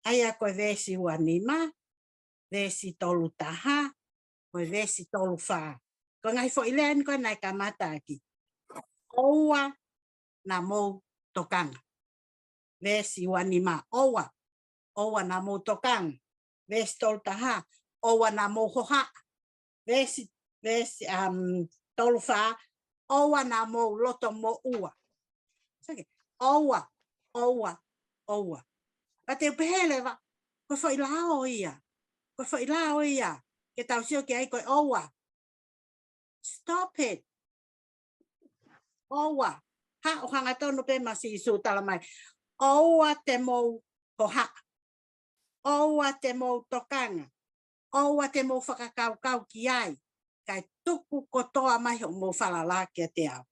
ʻA ia ko e veesi ua nima, veesi tolu taha, ko e veesi tolu fā. Ko e ngaahi foʻi lea eni ko ē naʻe kamata ʻaki. ʻOua naʻa mou tokanga. Veesi ua nima, ʻoua, ʻoua naʻa mou tokanga. Veesi tolu taha, ʻoua naʻa mou hohaʻa. Veesi, veesi, um, tolu fā, ʻoua naʻa mou loto moʻua. Sake, ʻoua, ʻoua, ʻoua. Pea te u pehē leva, ko e foʻi lao ia. Ko e foʻi lao ia. Ke tau sio ki ai ko e ʻoua. Stop it. ʻOua. Haʻu hangatonu pē maʻa Sīsū tala mai. ʻOua te mou hohaʻa. ʻOua te mou tokanga. ʻOua te mou fakakaukau ki ai. Kae tuku kotoa mai hoʻomou falala kiate au.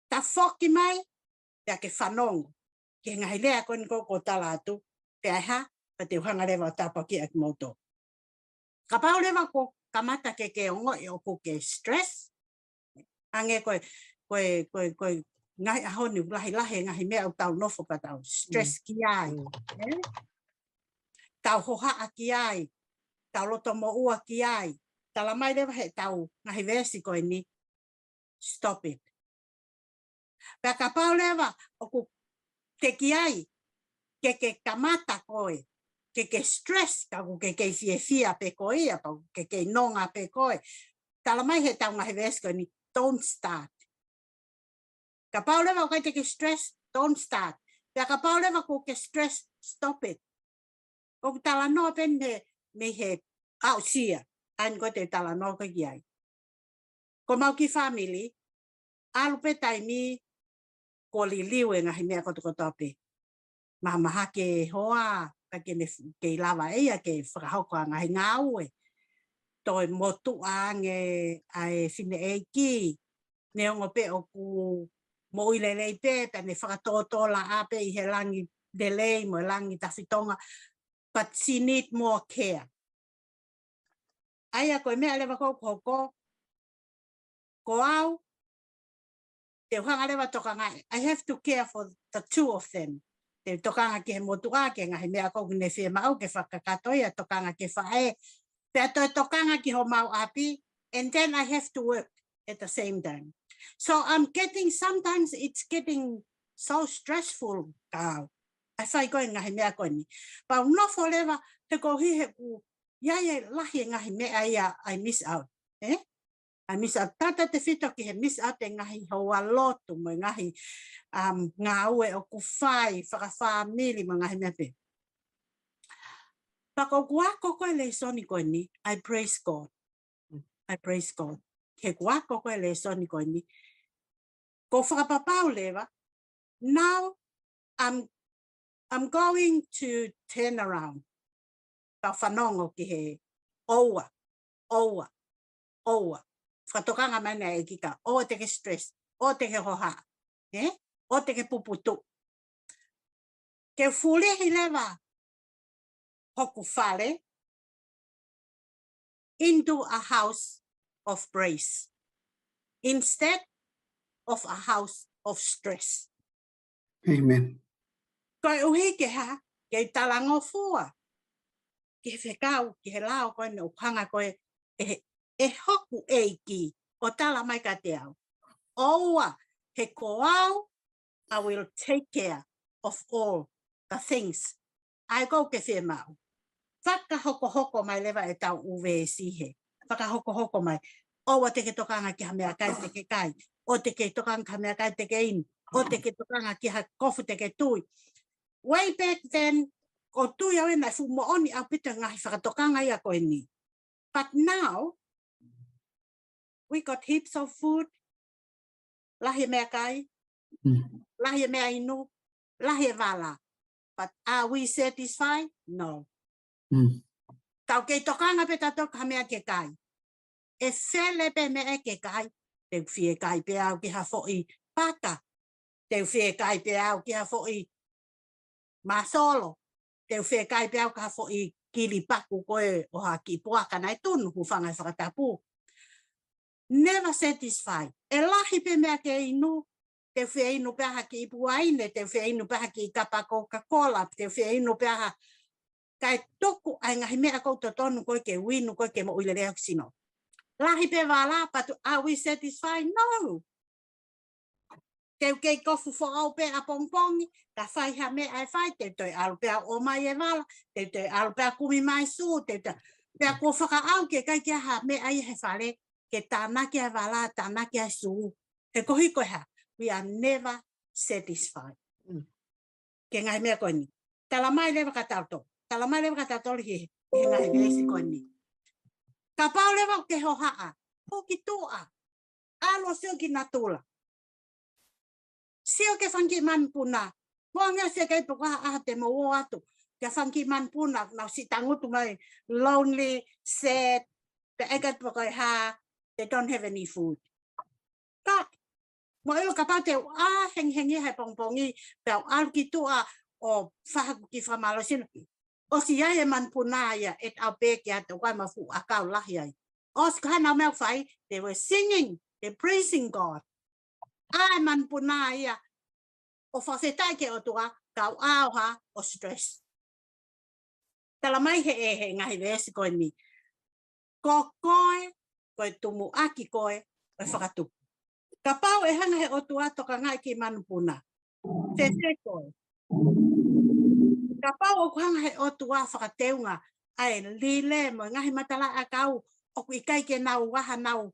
Tafoki mai, pea ke fanongo ki he ngaahi lea ko eni ʻoku ou tala atu, pea ʻe hā, pea te u hanga leva ʻo tāpuakiʻi ʻa kimoutolu. Kapau leva ʻoku kamata ke ke ongoʻi ʻoku ke stress, hangē ko e, ko e, ko e, ko e ngaahi ʻaho ni ʻoku lahilahi e ngaahi meʻa ʻoku tau nofo pea tau stress ki ai. ʻE? Tau hohaʻa ki ai, tau loto moʻua ki ai. Tala mai leva he ʻetau ngaahi veesi ko eni, stop it. Pea kapau leva ʻoku teʻeki ai ke ke kamata koe, ke ke stress, ka ʻoku ke kei fiefia pē koe ia, pea ʻoku ke kei nonga pē koe. Tala mai he ʻetau ngaahi veesi ko eni, don't start. Kapau leva ʻoku ʻikai te ke stress, don't start. Pea kapau leva ʻoku ke stress, stop it. ʻOku talanoa pē mei, mei he aʻusia, ʻa eni ko ē te u talanoa ko ē ki ai. Ko homau kiʻi fāmili, ʻalu pē taimi kuo liliu e ngaahi meʻa kotokotoa pē. Mahamahaki e hoa, ka ke ne f-, kei lava ʻe ia ke fakahoko ʻa e ngaahi ngāue. Toe motuʻa ange ʻa e fineʻeiki, neongo pē ʻoku moʻui lelei pē, pea ne fakatōtōlaʻā pē ʻi he langi lelei mo e langi tafitonga, but she need more care. ʻA ia ko e meʻa leva ʻoku hoko, ko au, te u hanga leva ʻo tokanga, I have to care for the two of them. Te u tokanga ki he motuʻa, ki he ngaahi meʻa ʻoku ne fiemaʻu, ke fakakakato ia, tokanga ki he faʻē. Pea toe tokanga ki homau ʻapi, and then I have to work at the same time. So I'm getting, sometimes it's getting so stressful, kau. ʻA e fai ko ē ngaahi meʻa ko eni. Pea u nofo leva, he ko e hā he ʻoku ʻi ai e lahi e ngaahi meʻa ia I miss out. Eh? I miss out. Tautautefito ki he miss out e ngaahi houa lotu mo e ngaahi, um, ngāue ʻoku fai, fakafāmili mo e ngaahi meʻa pē. Pea ko ʻeku ako ko ē lēsoni ko eni, I praise God. I praise God. He ʻeku ako ko ē lēsoni ko eni, ʻoku ou fakapapau leva, now I'm, I'm going to turn around. Pea u fanongo ki he ʻoua, ʻoua, ʻoua. Fakatokanga mai ʻe he ʻEiki ka, ʻoua te ke stress, ʻoua te ke hohaʻa, eh? ʻOua te ke puputuʻu. Ke fulihi leva hoku fale into a house of praise instead of a house of stress. Amen. Koeʻuhi ke hā, ke talangofua ki he fekau, ki he lao ko eni ʻoku hanga ko ē ʻe, ʻe hoku ʻEiki ʻo tala mai kiate au. ʻOua, he ko au, I will take care of all the things. ʻA ia ʻoku ke fiemaʻu. Fakahokohoko mai leva ʻetau ʻū veesi he. Fakahokohoko mai. ʻOua te ke tokanga ki ha meʻakai te ke kai. ʻOua te ke tokanga ki ha meʻakai te ke inu. ʻOua te ke tokanga ki ha kofu te ke tui. Way back then, ʻoku ou tui au ʻe naʻe fuʻu moʻoni ʻaupito e ngaahi fakatokanga ia ko eni. But now, we got heaps of food, lahi e meʻakai, Mm. lahi e meʻa inu, lahi e vala. But are we satisfied? No. Mm. Tau kei tokanga pē tautolu ki ha meʻa ke kai. ʻE fele pē meʻa ke kai. Te u fie kai pē au ki ha foʻi paka. Te u fie kai pē au ki ha foʻi māsolo. Te u fie kai pē au ki ha foʻi kilipaku ko ē ʻo ha kiʻi puaka naʻe tunu, hūfanga he fakatapu. Never satisfy. ʻE lahi pē meʻa ke inu, te u fie inu pē ha kiʻi puaine, te u fie inu pē ha kiʻi kapa Coca-Cola, te u fie inu pē ha, kae tuku ʻa e ngaahi meʻa ʻoku totonu ko ē ke u inu ko ē ke moʻui lelei hoku sino. Lahi pē vala, but are we satisfied? No. Te u kei kofu foʻou pē ʻapongipongi, ka fai ha meʻa ʻe fai, te u toe ʻalu pē au ʻomai e vala, te u toe ʻalu pē au kumi mai sū, te u toe, pea kuo fakaʻau ke ʻikai ke ʻi ai ha meʻa ia he fale, ke tānaki ʻa e vala, tānaki ʻa e sū. He koeʻuhi ko e hā, we are never satisfied. Mm. Ki he ngaahi meʻa ko eni. Tala mai leva kia tautolu. Tala mai leva kia tautolu he, he ngaahi veesi ko eni. Kapau leva ʻoku ke hohaʻa, hū ki tuʻa, ʻalu ʻo sio ki natula. Sio ki he fanga kiʻi manupuna. Mo ange sio ki ai pe ko e hā ʻaho te mou ō atu ki he fanga kiʻi manupuna, nau siʻi tangutu mai, lonely, sad, pea ʻikai pe ko e hā, they don't have any food. Ka, mou ʻilo kapau te u ʻā hengihengi he pongipongi, pea u ʻalu ki tuʻa ʻo fai haʻaku kiʻi fakamālohisino. ʻOsi ʻi ai e manupuna ia, ʻe tau pē ki ai, ʻoku ʻi ai e mafu ʻakau lahi ai. ʻOsi ko e hā nau meʻa ʻoku fai, they were singing, they praising God. ʻA e manupuna ia, ʻo fakafetaʻi ki he ʻOtua, ka u ʻā ʻo hā, ʻo stress. Tala mai he, he, he ngaahi veesi ko eni. Ko koe, ko e tumuʻaki koe ʻo e fakatupu. Kapau ʻe hanga he ʻOtua ʻo tokangaʻi e kiʻi manupuna, fēfē koe? Kapau ʻoku hanga he ʻOtua ʻo fakateunga ʻa e lile mo e ngaahi matalaʻiʻakau ʻoku ʻikai ke nau ʻi ai hanau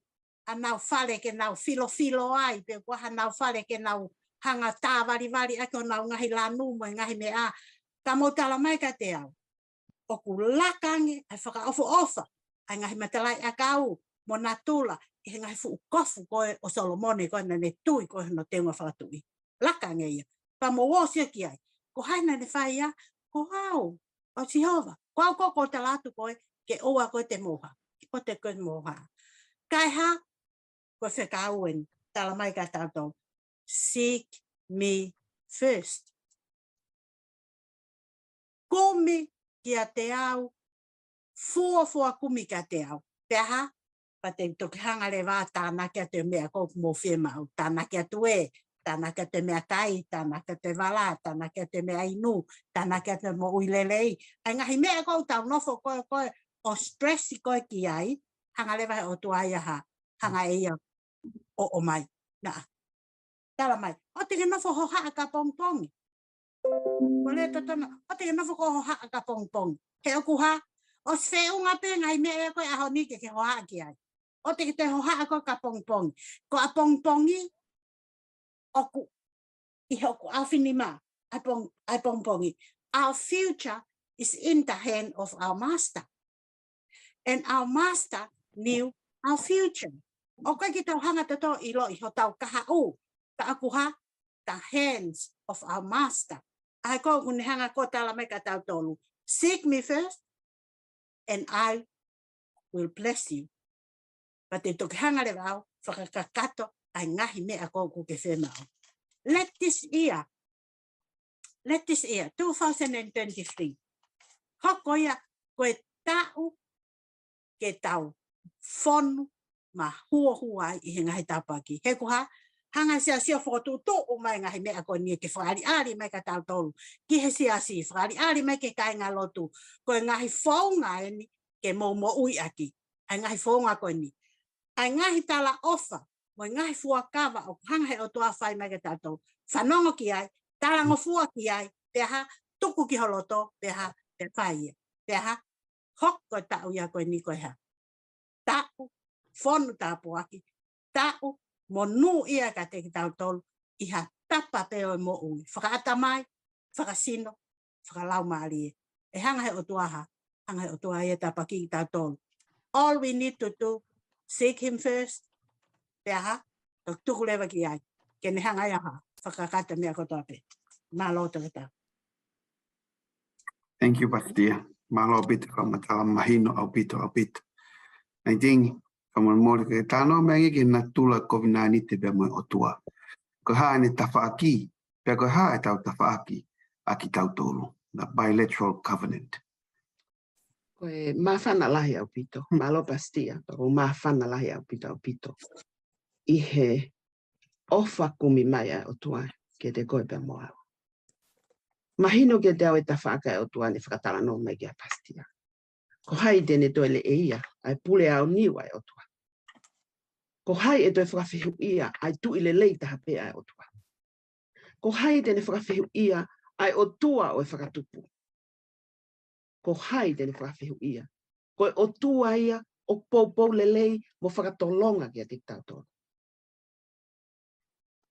ʻenau fale ke nau filofilo ai, pe ko hanau fale ke nau hanga ʻo tāvalivali ʻaki honau ngaahi lanu mo e ngaahi meʻa. Ka mou tala mai kiate au, ʻoku laka ange ʻa e fakaʻofoʻofa ʻa e ngaahi matalaʻiʻakau mo natula ʻi he ngaahi fuʻu kofu ko ē ʻo Solomone ko ē naʻa ne tui ko ē hono teunga fakatuʻi. Laka ange ia. Pea mou ō ʻo sio ki ai. Ko hai naʻa ne fai ia? Ko au, ʻo Sihova. Ko au ko ē ʻoku ou tala atu ko ē ke ʻoua ko ē te mou hā. ʻOua te mou hā. Kae hā? Ko e fekau eni, tala mai kiate kitautolu, seek me first. Kumi kiate au, fuofua kumi kiate au. Pea hā? Pea te u toki hanga leva ʻo tānaki atu e meʻa ko ē ʻoku mou fiemaʻu, tānaki atu ē, tānaki atu e meʻakai, tānaki atu e vala, tānaki atu e meʻainu, tānaki atu e moʻui lelei. ʻA e ngaahi meʻa ko ē ʻoku tau nofo ko ē, ko ē ʻo stress ko ē ki ai, hanga leva he ʻOtua ia ʻo hā? Hanga ʻe ia ʻo ʻomai. Naʻa, tala mai, ʻoua te ke nofo ʻo hohaʻa kapongipongi. Ko e lea totonu, ʻoua te ke nofo ʻo hohaʻa kapongipongi. He ʻoku hā? ʻOsi feʻunga pē ngaahi meʻa ia ko ē ʻaho ni ke ke hohaʻa ki ai. ʻOua te ke toe hohaʻa ko ē kapongipongi. Ko ʻapongipongi, ʻoku, ʻi hoku ʻaofinima, ʻapong-, ʻapongipongi. Our future is in the hand of our master. And our master knew our future. ʻOku ʻikai ke tau hanga ʻo tō ʻiloʻi hotau kahaʻu, ka ʻoku hā? The hands of our master. ʻA ia ko ē ʻoku ne hanga ko ē ʻo tala mai kiate kitautolu, seek me first, and I will bless you. Pea te u toki hanga leva au ʻo fakakakato ʻa e ngaahi meʻa ko ē ʻoku ke fiemaʻu. Let this year, let this year, two thousand and twenty-three, hoko ia ko e taʻu ke tau fonu mahuohua ai ʻi he ngaahi tāpuaki. He ʻoku hā? Hanga ʻe he siasi ʻo fokotuʻutuʻu mai e ngaahi meʻa ko eni ke fakaʻaliʻali mai kiate kitautolu ki he siasi, fakaʻaliʻali mai ki he kāingalotu, ko e ngaahi founga eni ke mou moʻui ʻaki. ʻA e ngaahi founga ko eni. ʻA e ngaahi talaʻofa mo e ngaahi fuakava ʻoku hanga ʻe he ʻOtua ʻo fai mai kiate kitautolu, fanongo ki ai, talangofua ki ai, pea hā? Tuku ki ho loto, pea hā? Pea fai ia. Pea hā? Hoko e taʻu ia ko eni ko e hā? Taʻu fonu tāpuaki, taʻu monūʻia kiate kitautolu ʻi ha tapa pē ʻo e moʻui, fakaʻatamai, fakasino, fakalaumālie. ʻE hanga ʻe he ʻOtua ʻo hā? Hanga ʻe he ʻOtua ia ʻo tāpuakiʻi kitautolu. All we need to do, seek him first. Pea hā? Toki tuku leva ki ai ke ne hanga ia ʻo hā? Fakakakato e meʻa kotoa pē. Mālō toketā. Thank you, Pastor Tia. Mālō ʻaupito, fakamatala mahino ʻaupito, ʻaupito. I think, fakamolemole ke talanoa mai ange ki he natula kovinānite pea mo e ʻOtua. Ko e hā ʻene tafaʻaki, pea ko e hā ʻetau tafaʻaki ʻa kitautolu. The bilateral covenant. Ko e māfana lahi ʻaupito. Mālō Pastor Tia, pea ko e māfana lahi ʻaupito, ʻaupito. ʻI he ʻofa kumi mai ʻa e ʻOtua kiate koe pea mo au. Mahino kiate au e tafaʻaki ʻa e ʻOtua ne fakatalanoa mai kia Pastor Tia. Ko hai te ne toe leʻeia ʻa e pule aoniu ʻa e ʻOtua? Ko hai ʻe toe fakafehuʻia ʻa e Tuʻi lelei taha pē ʻa e ʻOtua? Ko hai te ne fakafehuʻia ʻa e ʻOtua ʻo e fakatupu? Ko hai te ne fakafehuʻia? Ko e ʻOtua ia ʻoku poupou lelei mo fakatolonga kiate kitautolu.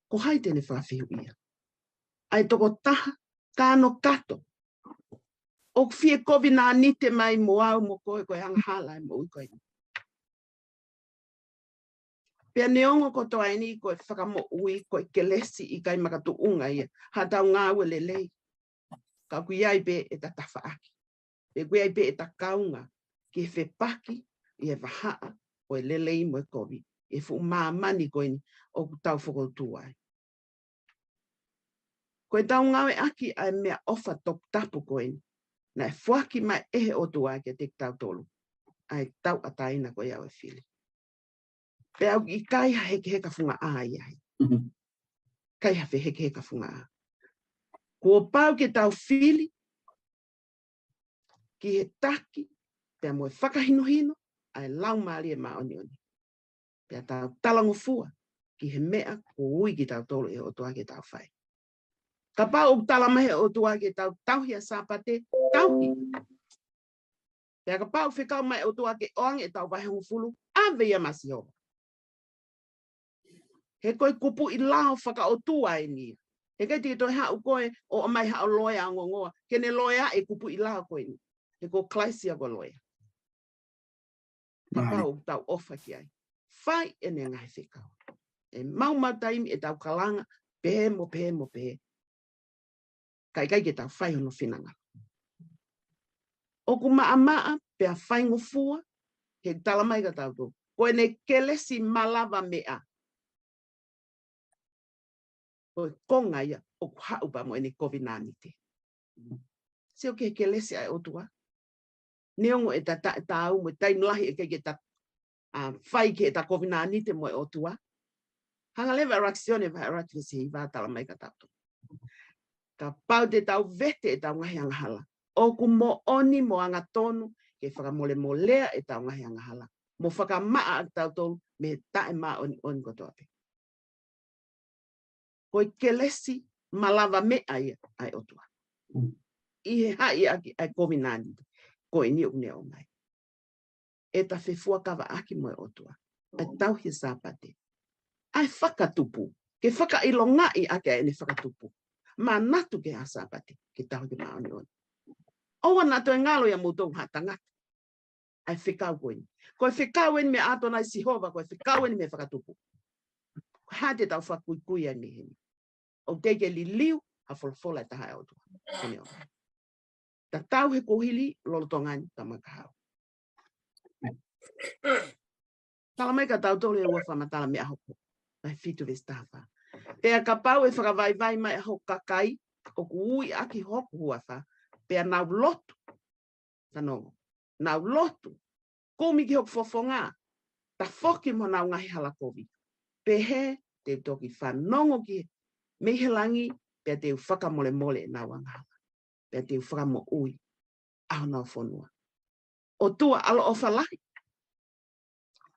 Ko hai te ne fakafehuʻia? ʻA e tokotaha kanokato ʻoku fie kovinānite mai mo au mo koe, ko e angahala ʻo e moʻui ko eni. Pea neongo kotoa eni ko e fakamoʻui, ko e kelesi, ʻikai makatuʻunga ia haʻatau ngāue lelei, ka ʻoku ʻi ai pē ʻeta tafaʻaki, pe ʻoku ʻi ai pē ʻeta kaunga ki he fepaki ʻi he vahaʻa ʻo e lelei mo e kovi ʻi he fuʻu māmani ko eni ʻoku tau fokotuʻu ai. Ko ʻetau ngāueʻaki ʻa e meʻaʻofa toputapu ko eni naʻe foaki mai ʻe he ʻOtua kiate kitautolu, ʻa e tauʻatāina ko ia ʻo e fili. Pea ʻoku ʻikai ha hekeheka fungaʻa ia ai. Mhm. ʻIkai ha fehekeheka fungaʻa. Kuo pau ke tau fili ki he taki pea mo e fakahinohino ʻa e Laumālie Māʻoniʻoni. Pea tau talangofua ki he meʻa kuo ui kitautolu ʻe he ʻOtua ke tau fai. Kapau ʻoku tala mai ʻe he ʻOtua ke tau tauhi ʻa e Sāpate, tauhi. Pea kapau ʻoku fekau mai ʻe he ʻOtua ke ʻoange ʻetau vahehongofulu, ʻave ia maʻa Sihova. He ko e kupuʻi lao fakaʻotua eni ia. He ʻikai te ke toe haʻu koe ʻo ʻomai haʻo loea ongoongoa ke ne loea e kupuʻi lao ko eni. He ko Kalaisi ia ko e loea. Kapau ʻoku tau ʻofa ki ai, fai ʻene ngaahi fekau. ʻE maumau taimi ʻetau kalanga, pehē mo pehē mo pehē, ka ʻikai ke tau fai hono finangalo. ʻOku maʻamaʻa pea faingofua, he talamai kia tautolu, ko ʻene kelesi malava meʻa. Ko e konga ia ʻoku haʻu pea mo ʻene kovinānite. Sio ki he kelesi ʻa e ʻOtua. Neongo ʻeta taʻetaau mo e taimi lahi ʻe ʻikai ke ta, ʻa, fai ki heʻeta kovinānite mo e ʻOtua. Hanga leva ʻa e ʻuluaki Sione vahe ʻuluaki veesi hiva ʻo talamai kia tautolu, kapau te tau vete ʻetau ngaahi angahala, ʻoku moʻoni mo angatonu ke fakamolemolea ʻetau ngaahi angahala, mo fakamaʻa ʻa kitautolu mei he taʻemāʻoniʻoni kotoa pē. Ko e kelesi malava meʻa ia ʻa e ʻOtua. ʻI he haʻi ʻaki ʻa e kovinānite ko eni ʻoku ne ʻomai. ʻEta fefuakavaʻaki mo e ʻOtua. ʻA e tauhi e Sāpate. ʻA e fakatupu. Ke fakaʻilongaʻi ʻaki ʻa ʻene fakatupu. Manatu ki he ʻaho Sāpate, ke tauhi ke māʻoniʻoni. ʻOua naʻa toe ngalo ia moutolu ha tangata. ʻA e fekau ko eni. Ko e fekau eni meia ʻAtonai Sihova, ko e fekau eni mei he fakatupu. Ko e hā te tau fakakuikui ai mei heni? ʻOku teʻeki ke liliu ha folofola ʻe taha ʻa e ʻOtua. Ko eni ʻo. Tatau he kuohili lolotonga ni pea mo e kahaʻu. Talamai kia tautolu ʻe ua fakamatala mei he ʻaho ko ē. Vahe fitu veesi taha fā. Pea kapau ʻe fakavaivai mai ʻa hoku kakai, ʻoku ui ʻaki hoku huafa, pea nau lotu. Fanongo. Nau lotu. Kumi ki hoku fofonga. Tafoki mei honau ngaahi hala kovi. Pehē te u toki fanongo ki he, mei he langi, pea te u fakamolemole ʻenau angahala. Pea te u fakamoʻui ʻa honau fonua. ʻOtua ʻaloʻofa lahi.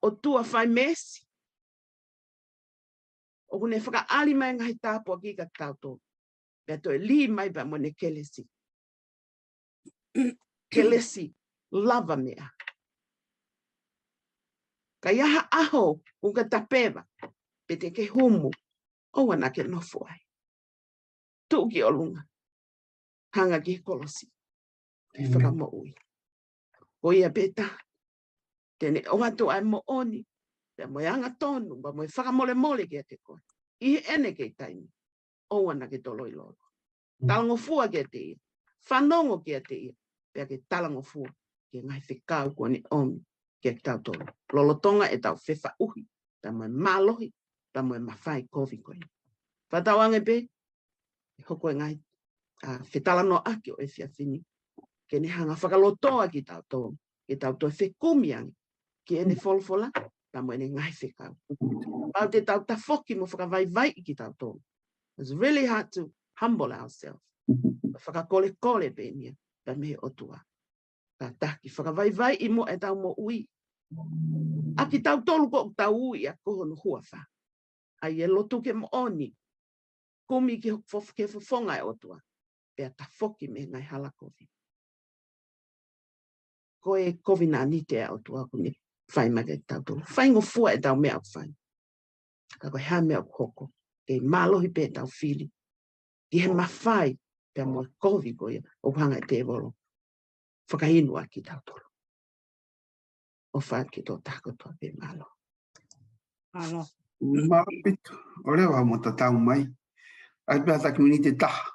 ʻOtua fai meesi. ʻOku ne fakaʻali mai ngaahi tāpuaki kia tautolu. Pea toe lī mai pea mo ʻene kelesi. Kelesi lava meʻa. Ka ʻi ha ʻaho ʻoku ke tapeva, pe te ke humu, ʻoua naʻa ke nofo ai. Tuʻu ki ʻolunga. Hanga ki he kolosi. Ke fakamoʻui. Ko ia pē taha. Te ne ʻoatu ʻa e moʻoni. Pea mo e angatonu, pea mo e fakamolemole kiate koe. ʻI heʻene kei taimi. ʻOua naʻa ke toloi lolo. Talangofua kiate ia. Fanongo kiate ia. Pea ke talangofua ki he ngaahi fekau kuo ne ʻomi kia kitautolu. Lolotonga ʻetau fefaʻuhi. Pea mo e mālohi. Pea mo e mafai kovi ko ē. Fakatauange pē, ʻe hoko e ngaahi, ʻa, fetalanoaʻaki ʻo e efiafi ni. Ke ne hanga fakalotoa kitautolu. Ke tau toe fekumi ange. Ki heʻene folofola, pea mo ʻene ngaahi fekau. Pau te tau tafoki mo fakavaivaiʻi kitautolu. It's really hard to humble ourselves. Fakakolekole pē eni ia, pea mei he ʻOtua. Ka taki fakavaivaiʻi mo ʻetau moʻui. ʻA kitautolu ko ʻoku tau ui ʻa ko hono huafa. ʻA ia ʻe lotu ke moʻoni. Kumi ki he fof-, ki he fofonga ʻo e ʻOtua. Pea tafoki mei he ngaahi hala kovi. Ko e kovinānite ʻa e ʻOtua ʻoku ne fai mai kia tautolu. Faingofua ʻetau meʻa ʻoku fai. Ka ko e hā meʻa ʻoku hoko. Kei mālohi pē ʻetau fili. Ki he mafai, pea mo e kovi ko ia, ʻoku hanga ʻe he tēvolo. Fakainu ʻaki tautolu. ʻOfa ki he tokotaha kotoa pē, mālō. Mālō. Mālō ʻaupito, ʻo leva mo tatau mai. ʻAi pē ha taki miniti ʻe taha.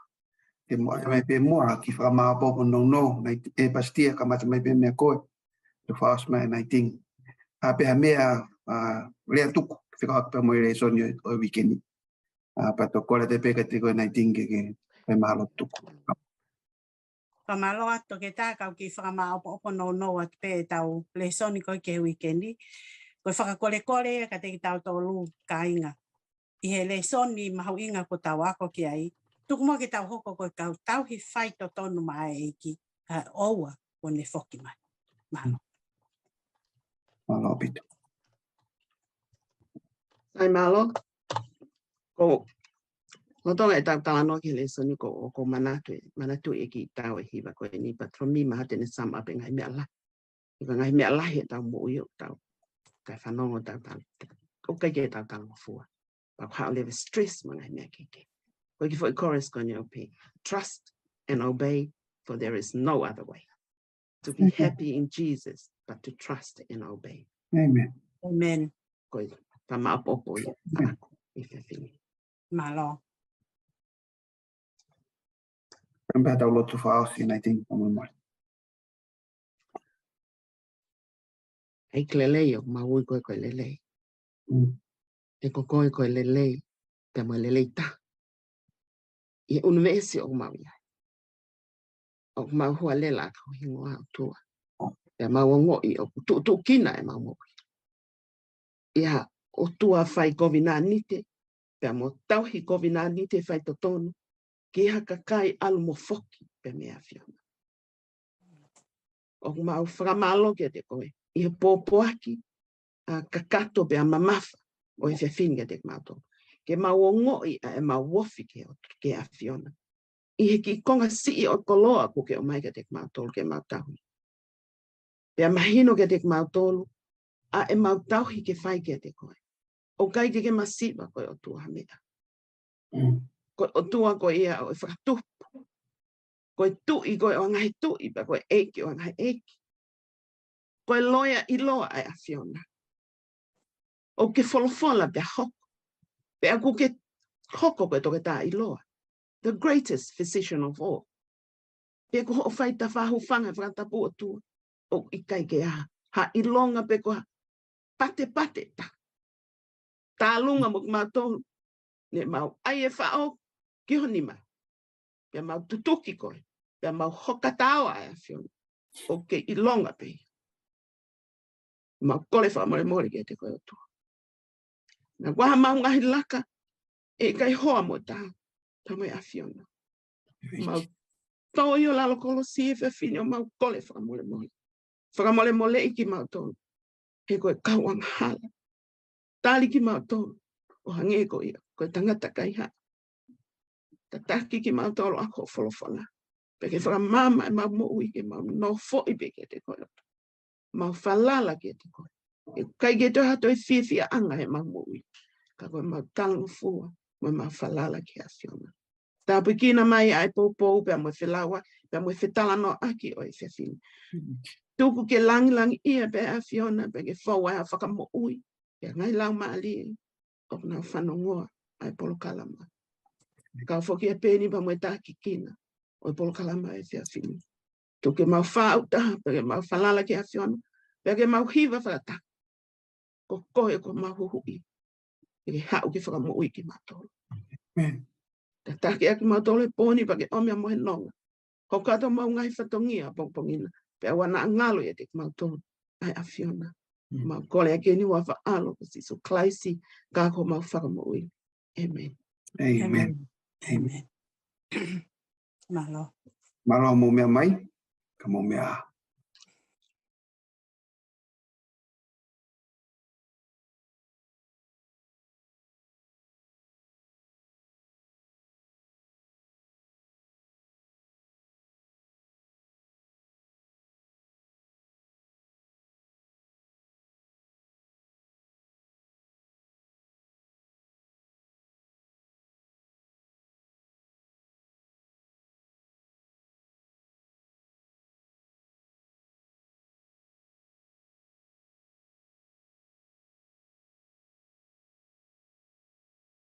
Ke mo, mai pē mo, ʻa ki he fakamāopoopo nounou, mai ʻe Pasitia, kamata mai pē meia koe. Te fakaʻosi mai ʻe Naiting. ʻA pē ha meʻa, ʻa, lea tuku, fekauʻaki pē mo e lēsoni ʻo, ʻo e uike ni. ʻA, pea toe kole atu pē kiate koe Naiting ke, ke, ke mālō tuku. Fakamālō atu Toketā, kau kiʻi fakamāopoopo nounou atu pē ʻetau lēsoni ko ē ki he uike ni. Ko e fakakolekole ia kiate kitautolu kāinga. ʻI he lēsoni mahuʻinga kuo tau ako ki ai. Tuku muʻa ke tau hoko ko e kau tauhi faitotonu maʻa e ʻEiki. Kae ʻoua kuo ne foki mai. Mālō. Mālō ʻaupito. ʻAi mālō. Ko, lolotonga ʻetau talanoa ki he lēsoni ko, ʻoku ou manatu, manatuʻi e kiʻi tau ʻe hiva ko eni, but for me, mahalo te ne sum up e ngaahi meʻa lahi. Ko e ngaahi meʻa lahi ʻetau moʻui ʻoku tau. Kae fanongo tau tau. ʻOku ʻikai ke tau talangofua. Pea ko e haʻu leva e stress mo e ngaahi meʻa kehekehe. Ko e kiʻi foʻi chorus ko eni ʻoku pehē, "Trust and obey, for there is no other way. To be happy in Jesus, but to trust and obey." ʻĒmeni. ʻĒmeni. Ko e fakamāʻopoʻopo ia ʻaʻaku ʻi he efiafi ni. Mālō. Pea tau lotu fakaʻosi, and I think, kamomoe. ʻEiki lelei, ʻoku mau ui koe ko e lelei. Mm. He ko koe ko e lelei, pea mo e lelei taha ʻi he ʻunivēsi ʻoku mau ʻi ai. ʻOku mau hualela ʻaki ho hingoa, ʻOtua. Pea mau ongoʻi ʻoku tuʻutuʻukina ʻemau moʻui ʻi ha ʻOtua fai kovinānite, pea mo tauhi kovinānite faitotonu ki ha kakai ʻalu mo foki pē mei he ʻAfiona. ʻOku mau fakamālō kiate koe ʻi he pōpoaki ʻa e kakato pea mamafa ʻo e efiafi ni kiate kimautolu, ke mau ongoʻi ʻa ʻemau ofi ki he ʻOtu-, ki he ʻAfiona ʻi he kiʻi konga siʻi ʻo e koloa kuo ke ʻomai kiate kimautolu ke mau tauhi. Pea mahino kiate kimautolu ʻa ʻemau tauhi ke fai kiate koe. ʻOku ʻikai ke ke masiva ko e ʻOtua ha meʻa. Mm. Ko e ʻOtua ko ia ʻo e fakatupu. Ko e Tuʻi ko ē ʻo e ngaahi tuʻi, pea ko e ʻEiki ʻo e ngaahi ʻeiki. Ko e loea ʻiloa ʻa e ʻAfiona. ʻOku ke folofola pea hoko. Pea ʻoku ke hoko ko e toketā ʻiloa. The greatest physician of all. Pea ko hoʻo fai tafa hūfanga he fakatapu, ʻOtua, ʻoku ʻikai ke ʻi ai ha ʻilonga pe ko ha patepate ʻe taha. Tālunga mo kimautolu, ne mau ʻai e faʻo ki ho nima. Pea mau tutuki koe, pea mau hoka taoa ʻa e ʻAfiona. ʻOku ke ʻilonga pē ia. Mau kole fakamolemole kiate koe, ʻOtua. Naʻa kuo ʻi ai hamau ngaahi laka ʻe ʻikai hoa mo taha, taha mo e ʻAfiona. Mau tō ʻi ho lalo kolosi he efiafi ni ʻo mau kole fakamolemole. Fakamolemoleʻi kimautolu he ko e kau angahala. Tali kimautolu ʻo hangē ko ia ko e tangata kaihaʻa. Tataki kimautolu ʻaki hoʻo folofola. Pea ke fakamaama ʻemau moʻui ke mau nofoʻi pē kiate koe, ʻOtua. Mau falala kiate koe. ʻE ʻikai ke toe ha toe fiefiaʻanga heʻemau moʻui, ka ko ʻemau talangofua mo ʻemau falala ki he ʻAfiona. Tāpuekina mai ʻa e poupou pea mo e felāveʻi, pea mo e fetalanoaʻaki ʻo e efiafi ni. Tuku ke langilangiʻia pē ʻa e ʻAfiona, pea ke fou ai ha fakamoʻui ki he ngaahi laumālie ʻoku nau fanongoa ʻa e polokalama. Kau foki ʻa Peni pea mo e tākiekina ʻo e polokalama ʻo e efiafi ni. Tuku ke mau fāʻūtaha, pea ke mau falala ki he ʻAfiona, pea ke mau hiva fakataha. Ko koe ko homau Huhuʻi, ke ke haʻu ke fakamoʻui kimautolu. ʻĒmeni. Tataki ʻa kimautolu he pō ni pea ke ʻomi ʻa e mohenonga. Hoko atu homau ngaahi fatongia ʻapongipongi na, pea ʻoua naʻa ngalo ʻiate kimautolu ʻa e ʻAfiona. Mm. Mau kole ʻaki eni ʻi he huafa ʻo ho ʻAlo ko Sīsū Kalaisi, ka ko homau Fakamoʻui. ʻĒmeni. ʻĒmeni. ʻĒmeni. ʻĒmeni. Mālō. Mālō hoʻomou meʻa mai, ka mou meʻa ā.